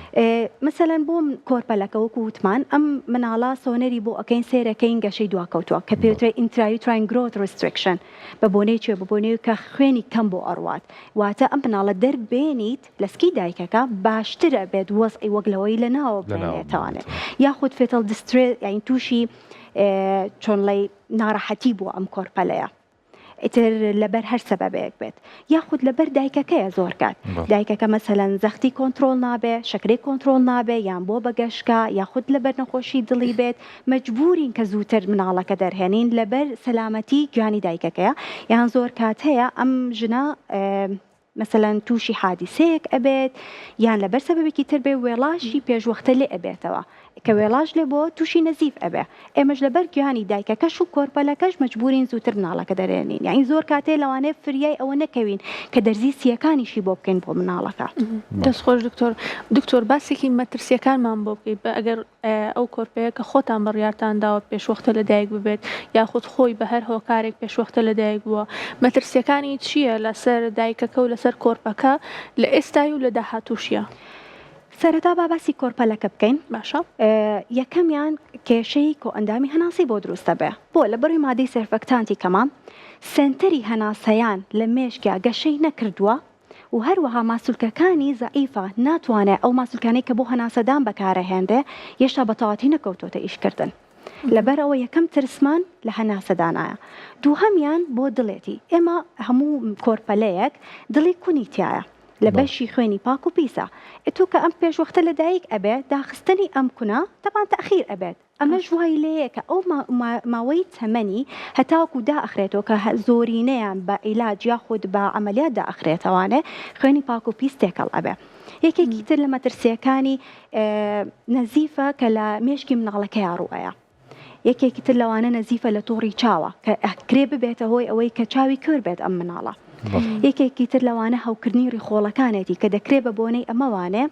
[SPEAKER 3] مەسەلەن بۆ کۆرپەلەکە وەکو وتمان ئەم مناڵە سۆنەری بۆ ئەکەین سەیرەکەین گەشەی دواکەوتووە کە پێوترێ intrauterine growth restriction بە بۆنەی چیە بە بۆنەی کە خوێنی کەم بۆ ئەڕوات واتە ئەم مناڵە دەربێنیت لە سکی دایکەکە باشتر ئەبێت وەزعی وەک لەوەی لە ناوە بمێنێتەوانێ یاخود fetal distress یانی تووشی چۆنڵێی ناڕەحەتی بووە ئەم کۆرپەلەیە ئیتر لەبەر هەر سەبەبێک بێت یاخود لەبەر دایکەکەیە زۆر کات دایکەکە مەسەلەن زەختی کۆنترۆڵ نابێ شەکرەی کۆنترۆڵ نابێ یان بۆ بە گەشکە یاخود لەبەر نەخۆشی دڵی بێت مەجبورین کە زووتر مناڵەکە دەرهێنین لەبەر سەلامەتی گیانی دایکەکەیە یان زۆر کات هەیە ئەم ژنە مەسەلەن تووشی حادیسەیەک ئەبێت یان لەبەر سەبەبێکی تر بێ وێڵاشی پێشوەختە لێ ئەبێتەوە کە وێڵاش لێ بۆ تووشی نەزیف ئەبێ ئێمەش لەبەر گیانی دایکەکەش و کۆرپەلەکەش مەجبورین زووتر مناڵەکە دەرێنین یانی زۆر کاتێ لەوانەیە فریای ئەوە نەکەوین کە دەرزی سیەکانیشی بۆ بکەین بۆ مناڵەکە.
[SPEAKER 1] دەست خۆش دکتۆر. دکتۆر باسێکی مەترسیەکانمان بۆ بکەی بە ئەگەر ئەو کۆرپەیە کە خۆتان بڕیارتان داوە پێشوەختە لەدایک ببێت یاخود خۆی بە هەر هۆکارێک پێشوەختە لەدایک بووە مەترسیەکانی چییە لەسەر دایکەکە و لەسەر کۆرپەکە لە ئێستای و لە داهاتووشیا؟
[SPEAKER 3] سەرەتا با باسی کۆرپەلەکە بکەین.
[SPEAKER 1] باشە.
[SPEAKER 3] یەکەمیان کێشەی کۆئەندامی هەناسەی بۆ دروست دەبێ بۆ لەبەرەوەی مادەی surfactant ی کەمە سێنتەری هەناسەیان لە مێشکیا گەشەی نەکردووە و هەروەها ماسولکەکانی زەعیفە ناتوانێ ئەو ماسولکانەی کە بۆ هەناسەدان بەکارەهێنرێ یێشتا بەتەواتی نەکەوتۆتە ئیشکردن لەبەرئەوە یەکەم ترسمان لە هەناسەدانایە دووهەمیان بۆ دڵێتی ئێمە هەموو کۆرپەلەیەک دڵی کونی تیایە. لە بەشی خوێنی پاک و پیسە. ئێ تۆ کە ئەم پێشوەختە لە دایک ئەبێ، داخستنی ئەم کونە تەبعەن تەئخیر ئەبێت. ئەمەش وای لێیە کە ئەو ماوەی تەمەنی هەتاوەکو دائەخرێتەوە کە زۆرینەیان بە عیلاج یاخود بە عەمەلیات دائەخرێتەوانێ خوێنی پاک و پیس تێکەڵ ئەبێ. یەکێکی تر لە مەترسییەکانی نەزیفە کە لە مێشکی مناڵەکەیا ڕووئەیا. یەکێکی تر لەوانە نەزیفە لە تۆڕی چاوە کە ئەکرێ ببێتە هۆی ئەوەی کە چاوی کوێر بێت ئەم مناڵە. یەکێکی تر لەوانە هەوکردنی ڕیخۆڵەکانێتی کە دەکرێ بە بۆنەی ئەمەوانێ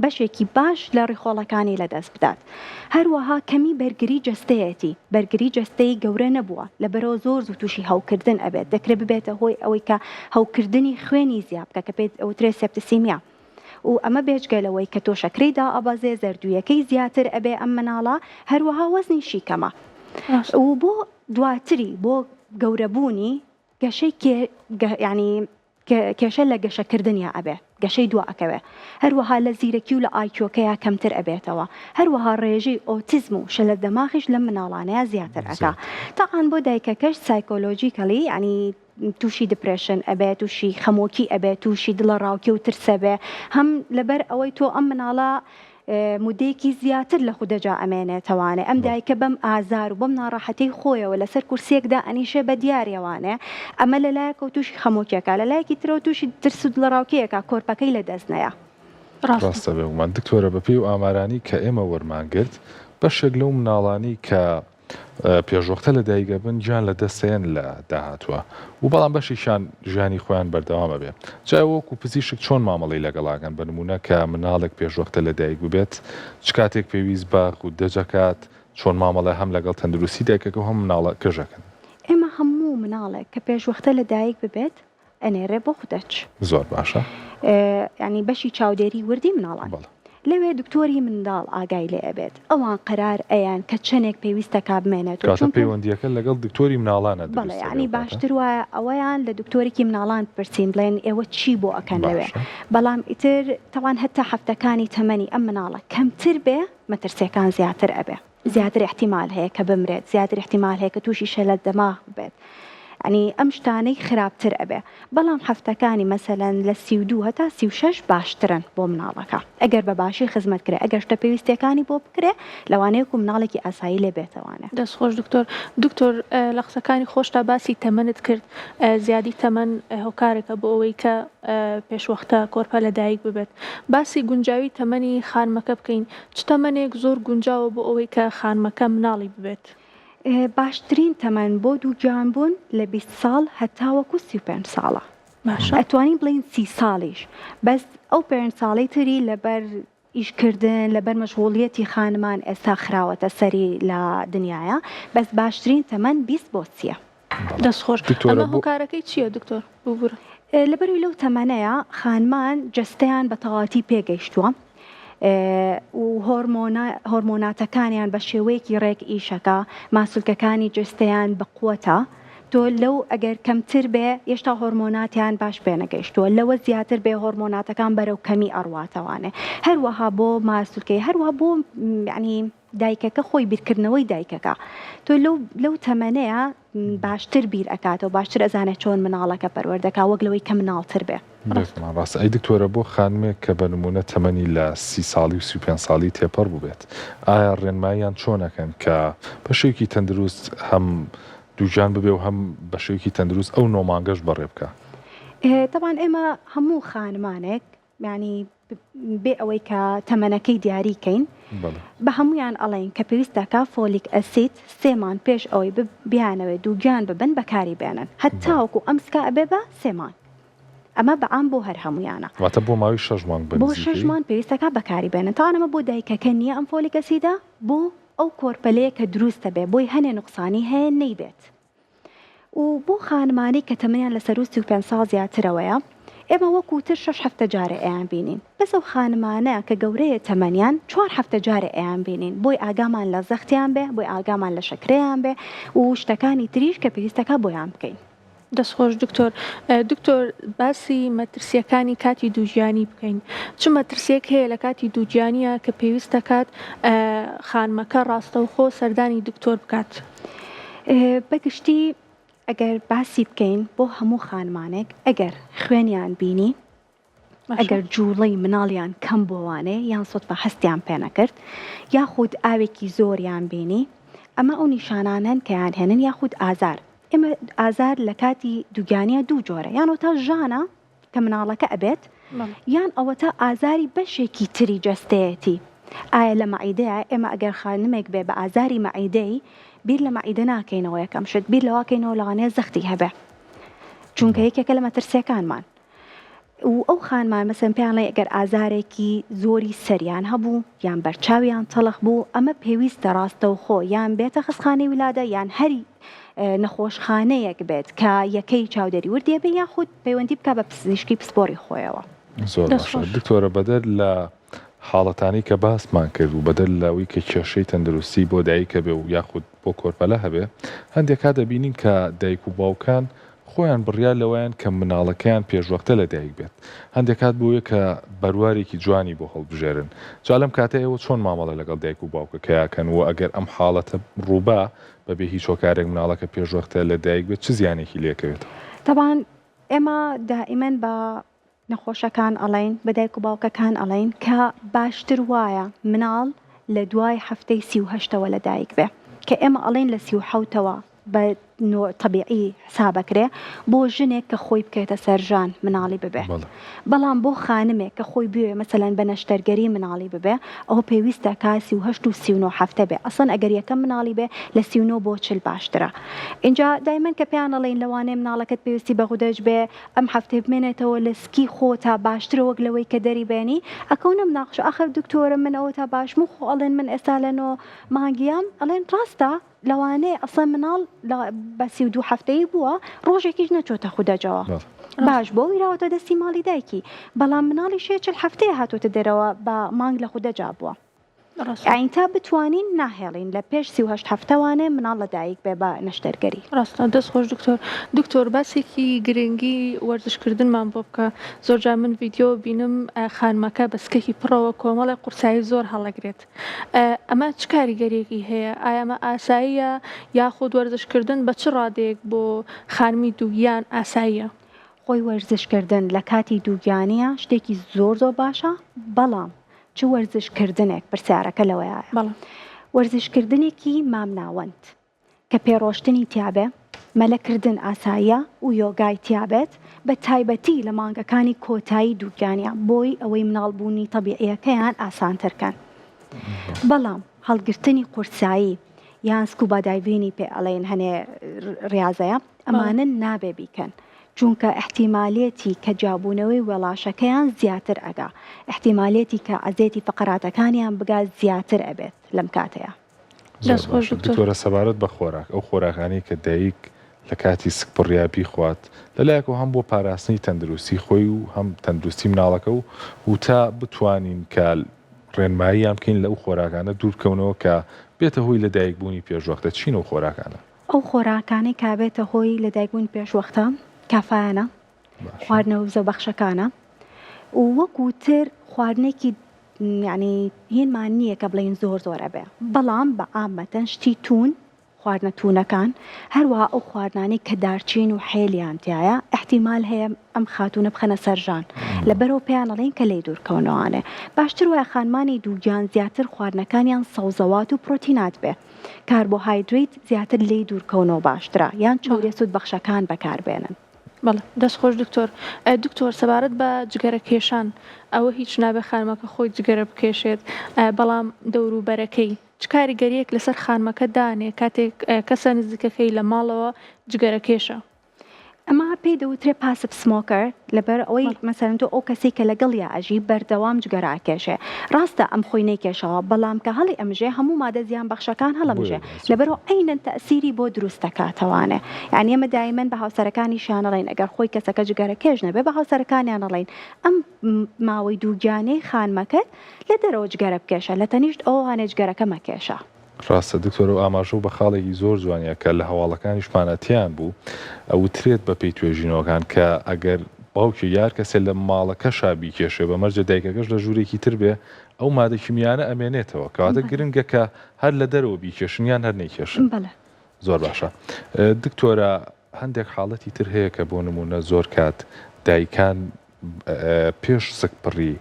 [SPEAKER 3] بەشێکی باش لە ڕیخۆڵەکانی لەدەست بدات. هەروەها کەمی بەرگری جەستەیەتی، بەرگری جەستەی گەورە نەبووە، لەبەرئەوە زۆر زوو تووشی هەوکردن ئەبێت، دەکرێت ببێتە هۆی ئەوەی کە هەوکردنی خوێنی زیا بکە کە پێی ئەوترێت septicemia و ئەمە بێجگە لەوەی کە تۆ شەکرەی دائەبەزێ، زەردوویەکەی زیاتر ئەبێ ئەم مناڵە، هەروەها وەزنیشی کەمە و بۆ دواتری بۆ گەورەبوونی گەشەی کێ یانی کێشە لە گەشەکردنیا ئەبێ گەشەی دوا ئەکەوێ هەروەها لە زیرەکی و لە IQ ەکەیا کەمتر ئەبێتەوە هەروەها ڕێژەی ئۆتیزم و شەلەل دەماغیش لەم مناڵانەیا زیاتر ئەکا تاعان بۆ دایکەکەش psychologically یانی توشی depression ئەبێ توشی خەمۆکی ئەبێ توشی دڵەڕاوکێ و ترسەبێ هەم لەبەر ئەوەی تۆ ئەم مناڵە مودەیەکی زیاتر لە خودەجا ئەمێنێتەوانێ، ئەم دایکە بەم ئازار و بەم ناڕەحەتیەی خۆیەوە لەسەر کورسیەک دائەنیشێ بە دیاریەوانێ، ئەمە لە لایەکەوە توشی خەمۆکیەکا، لە لایەکی ترەوە توشی ترس و دڵەڕاوکێیەکا کۆرپەکەی لە دەست نەیا.
[SPEAKER 2] ڕاستە بێگومان دکتۆرە بەپێی و ئامارانی کە ئێمە وەرمان گرت بەشێک لەو مناڵانی کە پێشوەختە لە دایک ئەبن گیان لە دەست ئەیەن لە داهاتووە و بەڵام بەشێکیان ژیانی خۆیان بەردەوام ئەبێ جا ئێوە وەکو پزیشک چۆن مامەڵەی لەگەڵ ئەکەن بە نموونە کە مناڵێک پێشوەختە لە دایک ببێت چ کاتێک پێویست بە غودەج ئەکات چۆن مامەڵە هەم لەگەڵ تەندروستی دایکەکە و هەم مناڵەکەش ئەکەن؟
[SPEAKER 3] ئێمە هەموو مناڵێک کە پێشوەختە لە دایک ببێت ئەنێرێ بۆ خودەچ.
[SPEAKER 2] زۆر باشە.
[SPEAKER 3] یانی بەشی چاودێری وردی مناڵان.
[SPEAKER 2] بەڵێ.
[SPEAKER 3] لەوێ دکتۆری منداڵ ئاگای لێ ئەبێت. ئەوان قەرار ئەیەن کە چەنێک پێویستە کا بمێنێت و
[SPEAKER 2] کەواتە
[SPEAKER 3] چونکو.
[SPEAKER 2] پەیوەندییەکە لەگەڵ دکتۆری مناڵانە
[SPEAKER 3] بەڵێ
[SPEAKER 2] دروست ئەبێ
[SPEAKER 3] یانی
[SPEAKER 2] ئەو کاتە؟
[SPEAKER 3] باشتر وایە ئەوەیان لە دکتۆرێکی مناڵان بپرسین بڵێن ئێوە چی بۆ ئەکەن لەوێ.
[SPEAKER 2] باشە.
[SPEAKER 3] بەڵام ئیتر تەوان هەتا هەفتەکانی تەمەنی ئەم مناڵە کەمتر بێ مەترسیەکان زیاتر ئەبێ. زیاتر ئیحتیمال هەیە کە بمرێت، زیاتر ئیحتیمال هەیە کە تووشی شەلەل دەماغ ببێت. یانی ئەم شتانەی خراپتر ئەبێ. بەڵام هەفتەکانی مەسەلەن لە 32 هەتا 36 باشترن بۆ مناڵەکە. ئەگەر بە باشی خزمەت کرێ، ئەگەر شتە پێویستیەکانی بۆ بکرێ، لەوانەیە وەکو مناڵێکی ئاسایی لێ بێتەوانێ.
[SPEAKER 1] دەست خۆش دکتۆر. دکتۆر لە قسەکانی خۆشتا باسی تەمەنت کرد، زیادی تەمەن هۆکارێکە بۆ ئەوەی کە پێشوەختە کۆرپە لەدایک ببێت. باسی گونجاوی تەمەنی خانمەکە بکەین، چ تەمەنێک زۆر گونجاوە بۆ ئەوەی کە خانمەکە مناڵی ببێت؟
[SPEAKER 3] باشترین تەمەن بۆ دووگیان بوون لە 20 ساڵ هەتاوەکو 35 ساڵە.
[SPEAKER 1] باشە.
[SPEAKER 3] ئەتوانین بڵێین 30 ساڵیش بەس ئەو پێنج ساڵەی تری لەبەر ئیشکردن لەبەر مەشغوڵیەتی خانمان ئێستا خراوەتە سەری لە دنیایا بەس باشترین تەمەن 20 بۆ سیە.
[SPEAKER 1] دەست خۆش
[SPEAKER 2] دکتۆرە
[SPEAKER 1] ئەمە
[SPEAKER 2] بۆ.
[SPEAKER 1] هۆکارەکەی چیە دکتۆر ببورە.
[SPEAKER 3] لەبەروی لەو تەمەنەیا خانمان جەستەیان بە تەواوەتی پێگەیشتووە و هۆرمۆنا هۆرمۆناتەکانیان بە شێوەیەکی ڕێک ئیشەکا ماسولکەکانی جەستەیان بە قوەتە تۆ لەو ئەگەر کەمتر بێ یەشتا هۆرمۆناتیان باش پێنەگەیشتووە لەوە زیاتر بێ هۆرمۆناتەکان بەرەو کەمی ئەڕواتەوانێ هەروەها بۆ ماسولکەی هەروەها بۆ یانی دایکەکە خۆی بیرکردنەوەی دایکەکە تۆ لەو لەو تەمەنەیە باشتر بیر ئەکاتەوە باشتر ئەزانێت چۆن مناڵەکە پەروەردەکا وەک لەوەی کە مناڵتر بێ.
[SPEAKER 2] بێگومان ڕاستە. ئەی دکتۆرە بۆ خانمێک کە بە نموونە تەمەنی لە سی ساڵی و 35 ساڵی تێپەڕ بووبێت ئایا ڕێنماییان چۆن ئەکەن کە بە شێوەیەکی تەندروست هەم دووگیان ببێ و هەم بە شێوەیەکی تەندروست ئەو نۆ مانگەش بەڕێ بکا؟
[SPEAKER 3] تەبعەن ئێمە هەموو خانمانێک یانی بێ ئەوەی کە تەمەنەکەی دیاری کەین بە هەموویان ئەڵێین کە پێویستە کە folic acid سێ مانگ پێش ئەوەی بیانەوێت دووگیان ببن بەکاری بێنن هەتاوەکو ئەم سکە ئەبێ بە سێ مانگ ئەمە بە عام بۆ هەر هەموویانە
[SPEAKER 2] واتە بۆ ماوەی شەش مانگ بە
[SPEAKER 3] بۆ شەش مانگ پێویستە کە بەکاری بێنن تاوان ئەمە بۆ دایکەکە نییە ئەم folic acid ە بۆ ئەو کۆرپەلەیە کە دروستە بێ بۆی هەنێ نوقسانی هەیە نەیبێت و بۆ خانمانەی کە تەمەنیان لە سەروو 35 ساڵ زیاترەوەیە ئێمە وەکو تر شەش هەفتە جارێ ئەیان بینین بەس ئەو خانمانە کە گەورەیە تەمەنیان چوار هەفتە جارێ ئەیان بینین بۆی ئاگامان لە زەختیان بێ بۆی ئاگامان لە شەکرەیان بێ و شتەکانی تریش کە پێویستەکا بۆیان بکەین.
[SPEAKER 1] دەست خۆش دکتۆر. دکتۆر باسی مەترسیەکانی کاتی دووگیانی بکەین چ مەترسیەک هەیە لە کاتی دووگیانیە کە پێویست دەکات خانمەکە ڕاستەوخۆ سەردانی دکتۆر بکات؟
[SPEAKER 3] بە گشتی ئەگەر باسی بکەین بۆ هەموو خانمانێک ئەگەر خوێنیان بینی. ئەگەر جوڵەی مناڵیان کەم بۆوانێ یان سوتفە هەستیان پێ نەکرد یاخود ئاوێکی زۆریان بینی ئەمە ئەو نیشانانەن کە یان هێنن یاخود ئازار ئێمە ئازار لە کاتی دووگیانیە دوو جۆرە یان ئەوتا ژانە کە مناڵەکە ئەبێت یان ئەوەتا ئازاری بەشێکی تری جەستەیەتی ئایا لە مەعیدەیە ئێمە ئەگەر خانمێک بێ بە ئازاری مەعیدەی بیر لە مەعیدە ناکەینەوە یەکەم شت بیر لەواکەینەوە لەوانەیە زەختی هەبێ چونکە یەکێکە لە مەترسیەکانمان و ئەو خانمان مەسەن پێیان ڵێ گەر ئازارێکی زۆری سەریان هەبوو یان بەرچاویان تەڵخ بوو ئەمە پێویستە ڕاستەوخۆ یان بێتە خەستخانەی ولادە یان هەری نەخۆشخانەیەک بێت کە یەکەی چاودێری وردی هەبێ یاخود پەیوەندی بکا بە پزیشکی پسپۆری خۆیەوە.
[SPEAKER 2] زۆر باشە دکتۆرە بەدەر لە حاڵەتانەی کە باسمان کرد و بەدەر لەوەی کە کێشەی تەندروستی بۆ دایک هەبێ و یاخود بۆ کۆرپەلە هەبێ هەندێک کات دەبینین کە دایک و باوکان خۆیان بڕیار لەوەیان کە مناڵەکەیان پێشوەختە لەدایک بێت هەندێک کات بۆیە کە بەروارێکی جوانی بۆ هەڵبژێرن جا لەم کاتە ئێوە چۆن مامەڵە لەگەڵ دایک و باوکەکەیا کەن و ئەگەر ئەم حاڵەتە ڕووبا بەبێ هیچ هۆکارێک مناڵەکە پێشوەختە لەدایک بێت چ زیانێکی لێکەوێتەوە؟
[SPEAKER 3] تەبعەن ئێمە دائیمەن بە نەخۆشەکان ئەڵێین، بە دایک و باوکەکان ئەڵێین کە باشتر وایە مناڵ لە دوای هەفتەی 38ەوە لە دایک بێ کە ئێمە ئەڵێین لە 37ەوە بە نۆ تەبیعی حساب ئەکرێ بۆ ژنێک کە خۆی بکەوێتە سەر ژان مناڵی ببێ بەڵام بۆ خانمێک کە خۆی بوێ مەسەلەن بە نەشتەرگەری مناڵی ببێ ئەوە پێویستە کا 38 و 39 هەفتە بێ ئەسڵەن ئەگەر یەکەم مناڵی بێ لە 39 بۆ 40 باشترە ئینجا دایمەن کە پێیان ئەڵێین لەوانەیە مناڵەکەت پێویستی بە غودەج بێ ئەم هەفتەی بمێنێتەوە لە سکی خۆتا باشترە وەک لەوەی کە دەری بێنی ئەکەونە مناقشە ئاخر دکتۆرە من ئەوەتا باشم و خۆ ئەڵێن من ئێستا لە نۆ مانگیام ئەڵێن ڕاستە لەوانەیە ئەسڵەن مناڵ بە 32 هەفتەیی بووە ڕۆژێکیش نەچۆتە خودەجەوە باش بۆ ویراوەتە دەستی ماڵی دایکی بەڵام مناڵی شێ چل هەفتەیە هاتۆتە دەرەوە بە مانگ لە خودەجا بووە. یانی تا بتوانین ناهێڵین لە پێش 38 هەفتەوانێ مناڵ لە دایک بێ بە نەشتەرگەری.
[SPEAKER 1] ڕاستە دەست خۆش دکتۆر. دکتۆر باسێکی گرنگی وەرزش کردنمان بۆ بکە زۆرجار من ڤیدیۆ بینم خانمەکە بە سکێکی پڕەوە کۆمەڵێک قورسایی زۆر هەڵەگرێت ئەمە چ کاریگەریەکی هەیە ئایا ئەمە ئاساییە یاخود وەرزش کردن بە چ ڕادەیەک بۆ خانمی دووگیان ئاساییە؟
[SPEAKER 3] خۆی وەرزش کردن لە کاتی دووگیانیە شتێکی زۆر زۆر باشە بەڵام چ وەرزش کردنێک پرسیارەکە لەوەیایە
[SPEAKER 1] بەڵێ.
[SPEAKER 3] وەرزش کردنێکی مامناوەند کە پێڕۆشتنی تیابێ، مەلە کردن ئاساییە و یۆگای تیابێت بە تایبەتی لە مانگەکانی کۆتایی دووگیانیا بۆی ئەوەی مناڵ بوونی تەبیعیەکەیان ئاسانتر کەن بەڵام هەڵگرتنی قورسایی یان scuba diving ی پێ ئەڵێن هەنێ ڕیازەیە ئەمانە نابێ بیکەن چونکە ئیحتیمالیەتی کە جیابوونەوەی وێڵاشەکەیان زیاتر ئەگا، ئیحتیمالیەتی کە عەزێتی فەقەراتەکانیان بگا زیاتر ئەبێت لەم کاتەیا.
[SPEAKER 2] زۆر
[SPEAKER 1] دەست خۆش
[SPEAKER 2] باشە
[SPEAKER 1] دکتۆر.
[SPEAKER 2] دکتۆرە سەبارەت بە خۆراک ئەو خۆراکانەی کە دایک لە کاتی سکپڕیا بیخوات لەلایەکەوە هەم بۆ پاراستنی تەندروستی خۆی و هەم تەندروستی مناڵەکە و و تا بتوانین کە ڕێنماییان بکەین لەو خۆراکانە دوور بکەونەوە کە بێتە هۆی لەدایک بوونی پێشوەختە چین ئەو خۆراکانە؟
[SPEAKER 3] ئەو خۆراکانەی کە ئەبێتە هۆی لەدایکبوونی پێشوەختە کافایانە، خواردنە وزەبەخشەکانە و وەکو تر خواردنێکی یعنی هینمان نییە کە بڵێین زۆر زۆر ئەبێ بەڵام بە عامەتەن شتی توون خواردنە توونەکان هەروەها ئەو خواردنانەی کە دارچین و حێلیان تایە ئیحتیمال هەیە ئەم خاتوونە بخەنە سەر ژان لەبەرەوە پێیان ئەڵێین کە لێی دوورکەونەوانێ باشتر وایە خانمانی دووگیان زیاتر خواردنەکانیان سەوزەوات و پرۆتینات بێ کاربۆهایدرەیت زیاتر لێی دوورکەونەوە باشترە یان چەوریە سوود بەخشەکان بەکاربێنن.
[SPEAKER 1] بەڵێ دەست خۆش دکتۆر. دکتۆر سەبارەت بە جگەرە کێشان ئەوە هیچ نابێ خانمەکە خۆی جگەرە بکێشێت بەڵام دەوروبەرەکەی چ کاریگەریەک لەسەر خانمەکە دانێ کاتێک کەسە نزیکەکەی لە ماڵەوە جگەرە کێشە؟
[SPEAKER 3] ئەمە پێی دەوترێ passive smoker لەبەر ئەوەی مەسەلەن تۆ ئەو کەسەی کە لەگەڵیا ئەژی بەردەوام جگەرە ئەکێشێ ڕاستە ئەم خۆی نەیکێشاوە بەڵام کە هەڵی ئەمژێ هەموو مادە زیان بەخشەکان هەڵەمژێ لەبەرئەوە عەینەن تەئسیری بۆ دروست دەکاتەوانێ یانی ئێمە دایمەن بە هاوسەرەکانیشیان ئەڵێین ئەگەر خۆی کەسەکە جگەرە کێش نەبێ بە هاوسەرەکانیان ئەڵێین ئەم ماوەی دووگیانەی خانمەکەت لە دەرەوە جگەرە بکێشە لە تەنیشت ئەوانێ جگەرەکە مەکێشە.
[SPEAKER 2] ڕاستە دکتۆر ئەو ئاماژەو بە خاڵێکی زۆر جوانیە کە لە هەواڵەکانیشمانا تێیان بوو ئەوترێت بە پێی توێژینەوەکان کە ئەگەر باوکێک یا هەر کەسێ لە ماڵەکەشا بیکێشێ بە مەرجە دایکەکەش لە ژوورێکی تر بێ ئەو مادە کیمیانە ئەمێنێتەوە کەواتە گرنگە کە هەر لە دەرەوە بیکێشن یان هەر نەیکێشن زۆر باشە دکتۆرە هەندێک حاڵەتی تر هەیە کە بۆ نمونە زۆر کات دایکان. پێش سکپڕی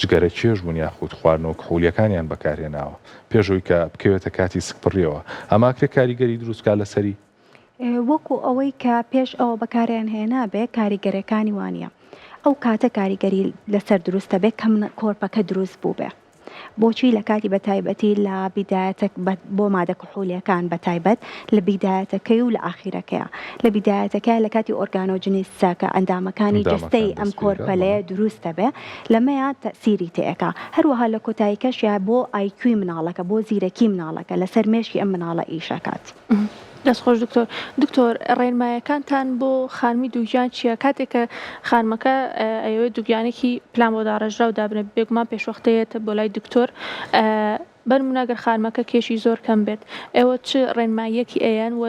[SPEAKER 2] جگەرە کێش بوون یاخود خواردنەوە کحولیەکانیان بەکارهێناوە پێش ئەوەی کە بکەوێتە کاتی سکپڕیەوە ئەمە ئەکرێ کاریگەری دروست بکات لەسەری؟
[SPEAKER 3] وەکو ئەوەی کە پێش ئەوە بەکاریان هێنابێ کاریگەرەکانی وانیە ئەو کاتە کاریگەری لەسەر دروست دەبێ کە کۆرپەکە دروست بووبێ. بۆچی لە کاتی بە تایبەتی لە بیدایەتەک بۆ مادە کحولیەکان بە تایبەت لە بیدایەتەکەی و لە ئاخیرەکەیا لە بیدایەتەکەیا لە کاتی ئۆرگانۆجنیسسە کە ئەندامەکانی جەستەی ئەم کۆرپەلەیە دروست دەبێ لەمەیا تەئسیری تێئەکا هەروەها لە کۆتاییکەشیا بۆ IQ ی مناڵەکە بۆ زیرەکی مناڵەکە لەسەر مێشکی ئەم مناڵە ئیش ئەکات.
[SPEAKER 1] دەست خۆش دکتۆر. دکتۆر ڕێنمایەکانتان بۆ خانمی دووگیان چیە کاتێک کە خانمەکە ئەیەوێت دووگیانێکی پلان بۆ داڕێژراو دابنێت بێگومان پێشوەختە یەتە بۆ لای دکتۆر بەنمونە گەر خانمەکە کێشی زۆر کەم بێت ئێوە چ ڕێنماییەکی ئەیەن و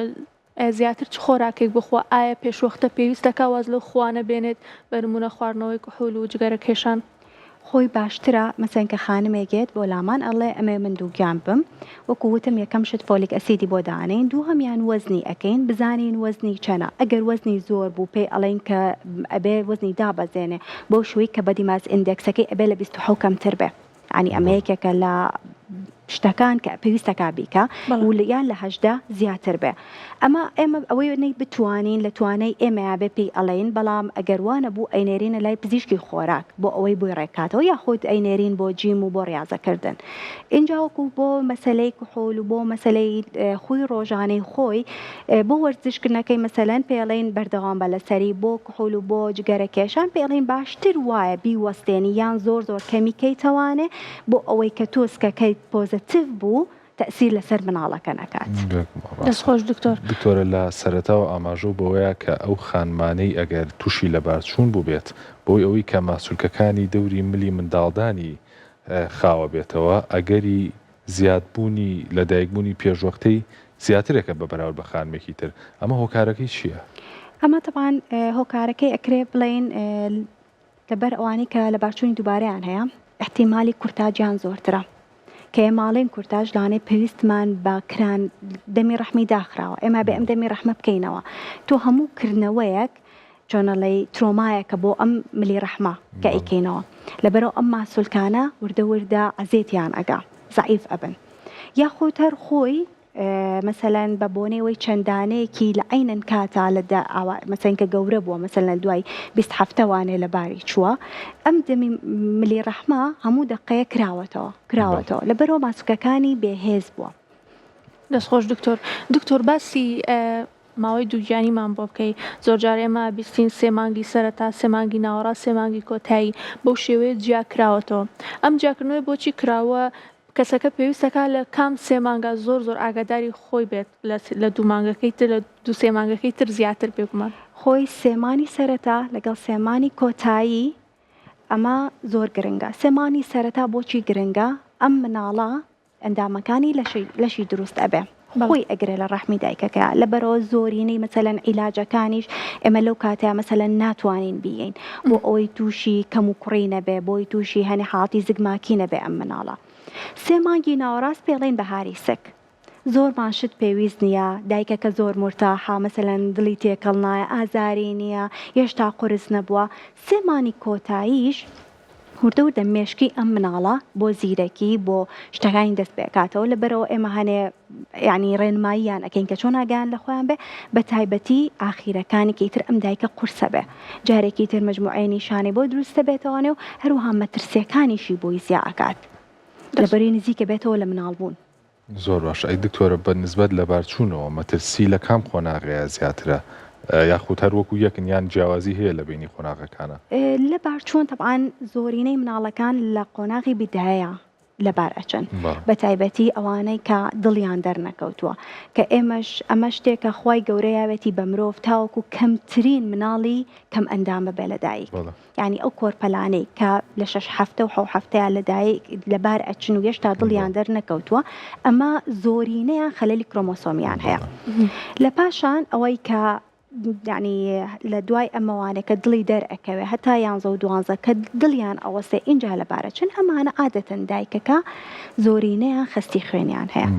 [SPEAKER 1] زیاتر چ خۆراکێک بخوا ئایا پێشوەختە پێویست دەکا واز لەو خوانە بێنێت بەنمونە خواردنەوەی کحول و جگەرە کێشان؟
[SPEAKER 3] خۆی باشترە مەسەن کە خانمێک یەت بۆ لامان ئەڵێ ئەمەوێ من دووگیان بم وەکو وتم یەکەم شت folic acid ی بۆ دانێین دووهەمیان وەزنی ئەکەین بزانین وەزنی چەنە ئەگەر وەزنی زۆر بوو پێی ئەڵێین کە ئەبێ وەزنی دابەزێنێ بەو شێوەی کە body mass index ەکەی ئەبێ لە 27 کەمتر بێ یانی ئەمە یەکێکە لە شتەکان کە پێویستەکا بیکا و یان لە 18 زیاتر بێ ئەمە ئێمە ئەوەی نەی بتوانین لە توانای ئێمەیا بێ پێی ئەڵێین بەڵام ئەگەر وا نەبوو ئەینێرینە لای پزیشکی خۆراک بۆ ئەوەی بۆی ڕێککاتەوە یاخود ئەینێرین بۆ جیم و بۆ ڕیازەکردن ئینجا وەکو بۆ مەسەلەی کحول و بۆ مەسەلەی خوی ڕۆژانەی خۆی بۆ وەرزشکردنەکەی مەسەلەن پێڵێین بەردەوام بە لەسەری بۆ کحول و بۆ جگەرە کێشان پێڵێین باشتر وایە بیوەستێنی یان زۆر زۆر کەمی کەیتەوانێ بۆ ئەوەی کە تۆ سکەکەیت پۆزەتیڤ بوو تەئسیر لەسەر مناڵەکە نەکات.
[SPEAKER 1] دەست خۆش دکتۆر.
[SPEAKER 2] دکتۆرە لە سەرەتاوە ئاماژەو بەوەیا کە ئەو خانمانەی ئەگەر توشی لەبارچوون بوبێت بەهۆی ئەوەی کە ماسولکەکانی دەوری ملی منداڵدانی خاوە بێتەوە ئەگەری زیادبوونی لەدایکبوونی پێشوەختەی زیاترێکە بە بەراورد بە خانمێکی تر ئەمە هۆکارەکەی چیە؟
[SPEAKER 3] ئەمە تەبعەن هۆکارەکەی ئەکرێ بڵێین لەبەر ئەوانەی کە لەبارچوونی دووبارەیان هەیە ئیحتیمالی کورتاجیان زۆرترە کە ئێمە ئەڵێین کورتاج لەوانەیە پێویستمان بە کران دەمی ڕەحمی داخراوە ئێمە بێ ئەم دەمی ڕەحمە بکەینەوە تۆ هەموو کردنەوەیەک چۆنەڵێی ترۆمایەکە بۆ ئەم ملی ڕەحمە کە ئەیکەینەوە لەبەرئەوە ئەم ماسولکانە وردە وردە عەزێتیان ئەگا زەعیف ئەبن یاخود هەر خۆی مەسەلەن بە بۆنەی وەی چەند دانەیەکی لە عەینەن کاتا لە دە ئاوا مەسەلەن کە گەورە بووە مەسەلەن لە دوای 20 هەفتە وانێ لە باری چووە ئەم دەمی ملی ڕەحمە هەموو دەقەیە کراوەتەوە کراوەتەوە لەبەرئەوە ماسولکەکانی بێهێز بووە.
[SPEAKER 1] دەست خۆش دکتۆر. دکتۆر باسی ماوەی دووگیانیمان بۆ بکەی زۆرجار ئێمە بیستین سێ مانگی سەرەتا سێ مانگی ناوەڕاست سێ مانگی کۆتایی بەو شێوەیە جیا کراوەتەوە ئەم جیاکردنەوەی بۆچی کراوە کەسەکە پێویستەکە لە کام سێ مانگا زۆر زۆر ئاگاداری خۆی بێت لە دوو مانگەکەی تر لە دوو سێ مانگەکەی تر زیاتر بێگومان.
[SPEAKER 3] خۆی سێ مانی سەرەتا لەگەڵ سێ مانی کۆتایی ئەمە زۆر گرنگە سێ مانی سەرەتا بۆچی گرنگە ئەم مناڵە ئەندامەکانی لەشی لەشی دروست ئەبێ خۆی ئەگرێ لە ڕەحمی دایکەکەیا لەبەرئەوە زۆرینەی مەسەلەن عیلاجەکانیش ئێمە لەو کاتەیا مەسەلەن ناتوانین بیەین بۆ ئەوەی تووشی کەم و کوڕی نەبێ بۆی تووشی هەنێ حاڵەتی زگماکی نەبێ ئەم مناڵە سێ مانگی ناوەڕاست پێڵێن بەهاری سک زۆرمان شت پێویست نییە دایکەکە زۆر مورتاحە مەسەلەن دڵی تێکەڵ نایە ئازاری نییە هێشتا قورس نەبووە سێ مانی کۆتاییش وردە وردە مێشکی ئەم مناڵە بۆ زیرەکی بۆ شتەکانی دەست پێکاتەوە لەبەرەوە ئێمە هەنێ یعنی ڕێنماییان ئەەکەین کە چۆن ئاگیان لە خۆیان بێ بە تایبەتی ئاخیرەکانی کە ئیتر ئەم دایکە قورسە بێ جارێکی تر مجموعەی نیشانەی بۆ دروستە بێتەوانێ و هەروەها مەترسیەکانیشی بۆی زیا ئەکات لەبەری نزیکە بێتەوە لە مناڵ بوون.
[SPEAKER 2] زۆر باشە ئەی دکتۆرە بە نسبەت لەبارچوونەوە مەترسی لە کام قۆناغەیە زیاترە یاخود هەر وەکو یەکن یان جیاوازی هەیە لە بەینی قۆناغەکانا؟
[SPEAKER 3] لەبارچوون تەبعەن زۆرینەی مناڵەکان لە قۆناغی بیدایە لەبار ئەچن بە تایبەتی ئەوانەی کە دڵیان دەرنەکەوتووە کە ئێمەش ئەمە شتێکە خوای گەورە یاوێتی بە مرۆڤ تاوەکو کەمترین مناڵی کەم ئەندام ببێ لە دایک. یانی ئەو کۆرپەلانەی کە لە شەش هەفتە و حەو هەفتەیا لە دایک لەبار ئەچن و هێشتا دڵیان دەرنەکەوتووە ئەمە زۆرینەیان خەلەلی کرۆمۆسۆمیان هەیە لە پاشان ئەوەی کە یعنی لە دوای ئەمەوانێک کە دڵی دەرئەکەوێ هەتا یانزە و دوانزە کە دڵیان ئەوەسێ ئینجا لەبارە چن ئەمانە عادەتەن دایکەکە زۆرینەیان خەستی خوێنیان هەیە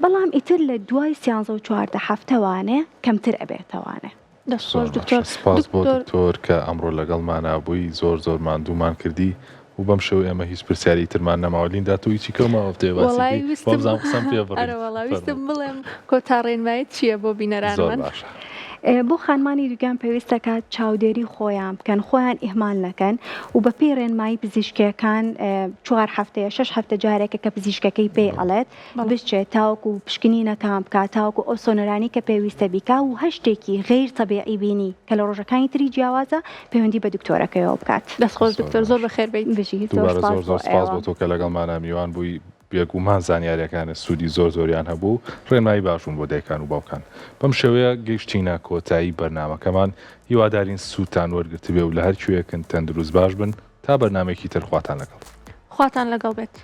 [SPEAKER 3] بەڵام ئیتر لە دوای سیانزە و 14 هەفتەوانێ کەمتر ئەبێتەوانێ.
[SPEAKER 1] دەست خۆش دکتۆر.
[SPEAKER 2] سپاس بۆ دکتۆر کە ئەمڕۆ لەگەڵمانا بووی زۆر زۆر ماندوومان کردی و بەم شێوە ئێمە هیچ پرسیاری ترمان نەماوە لیندا تۆ هیچی کەو ماوە بتەوێ باسی
[SPEAKER 1] وەڵای
[SPEAKER 2] بکەی
[SPEAKER 1] ویستم
[SPEAKER 2] وابزانم قسەم پێ بڕی
[SPEAKER 1] ئەرە وەڵا ویستم
[SPEAKER 2] فەرموو
[SPEAKER 1] بڵێم کۆتا ڕێنمایت چییە بۆ
[SPEAKER 2] زۆر
[SPEAKER 1] بینەرانمان؟
[SPEAKER 2] باشە.
[SPEAKER 3] بۆ خانمانی دووگیان پێویستە کە چاودێری خۆیان بکەن خۆیان ئیهمال نەکەن و بە پێی ڕێنمایی پزیشکیەکان چوار هەفتەیە شەش هەفتە جارێکە کە پزیشکەکەی پێی ئەڵێت بچێت تاوەکو پشکنینەکان بکات تاوەکو ئەو سۆنەرانی کە پێویستە بیکا و هەر شتێکی غەیر تەبیعی بینی کە لە ڕۆژەکانی تری جیاوازە پەیوەندی بە دکتۆرەکەیەوە بکات.
[SPEAKER 1] دەست خۆش
[SPEAKER 2] زۆر
[SPEAKER 1] دکتۆر زۆر
[SPEAKER 2] باشە.
[SPEAKER 1] بەخێر بێیت.
[SPEAKER 3] بژی زۆر
[SPEAKER 2] دووبارە
[SPEAKER 3] سپاس
[SPEAKER 2] زۆر
[SPEAKER 3] بۆ
[SPEAKER 2] زۆر سپاس
[SPEAKER 3] ئێوە.
[SPEAKER 2] بۆ تۆ کە لەگەڵمانا میوان بووی بێگومان زانیاریەکانت سوودی زۆر زۆریان هەبوو و ڕێنمایی باش بوون بۆ دایکان و باوکان. بەم شێوەیە گەیشتینە کۆتایی بەرنامەکەمان هیوادارین سوودتان وەرگرتبێ و لە هەر کوێیەکن تەندروست باش بن تا بەرنامەیەکی تر خواتان لەگەڵ.
[SPEAKER 1] خواتان لەگەڵ بێت.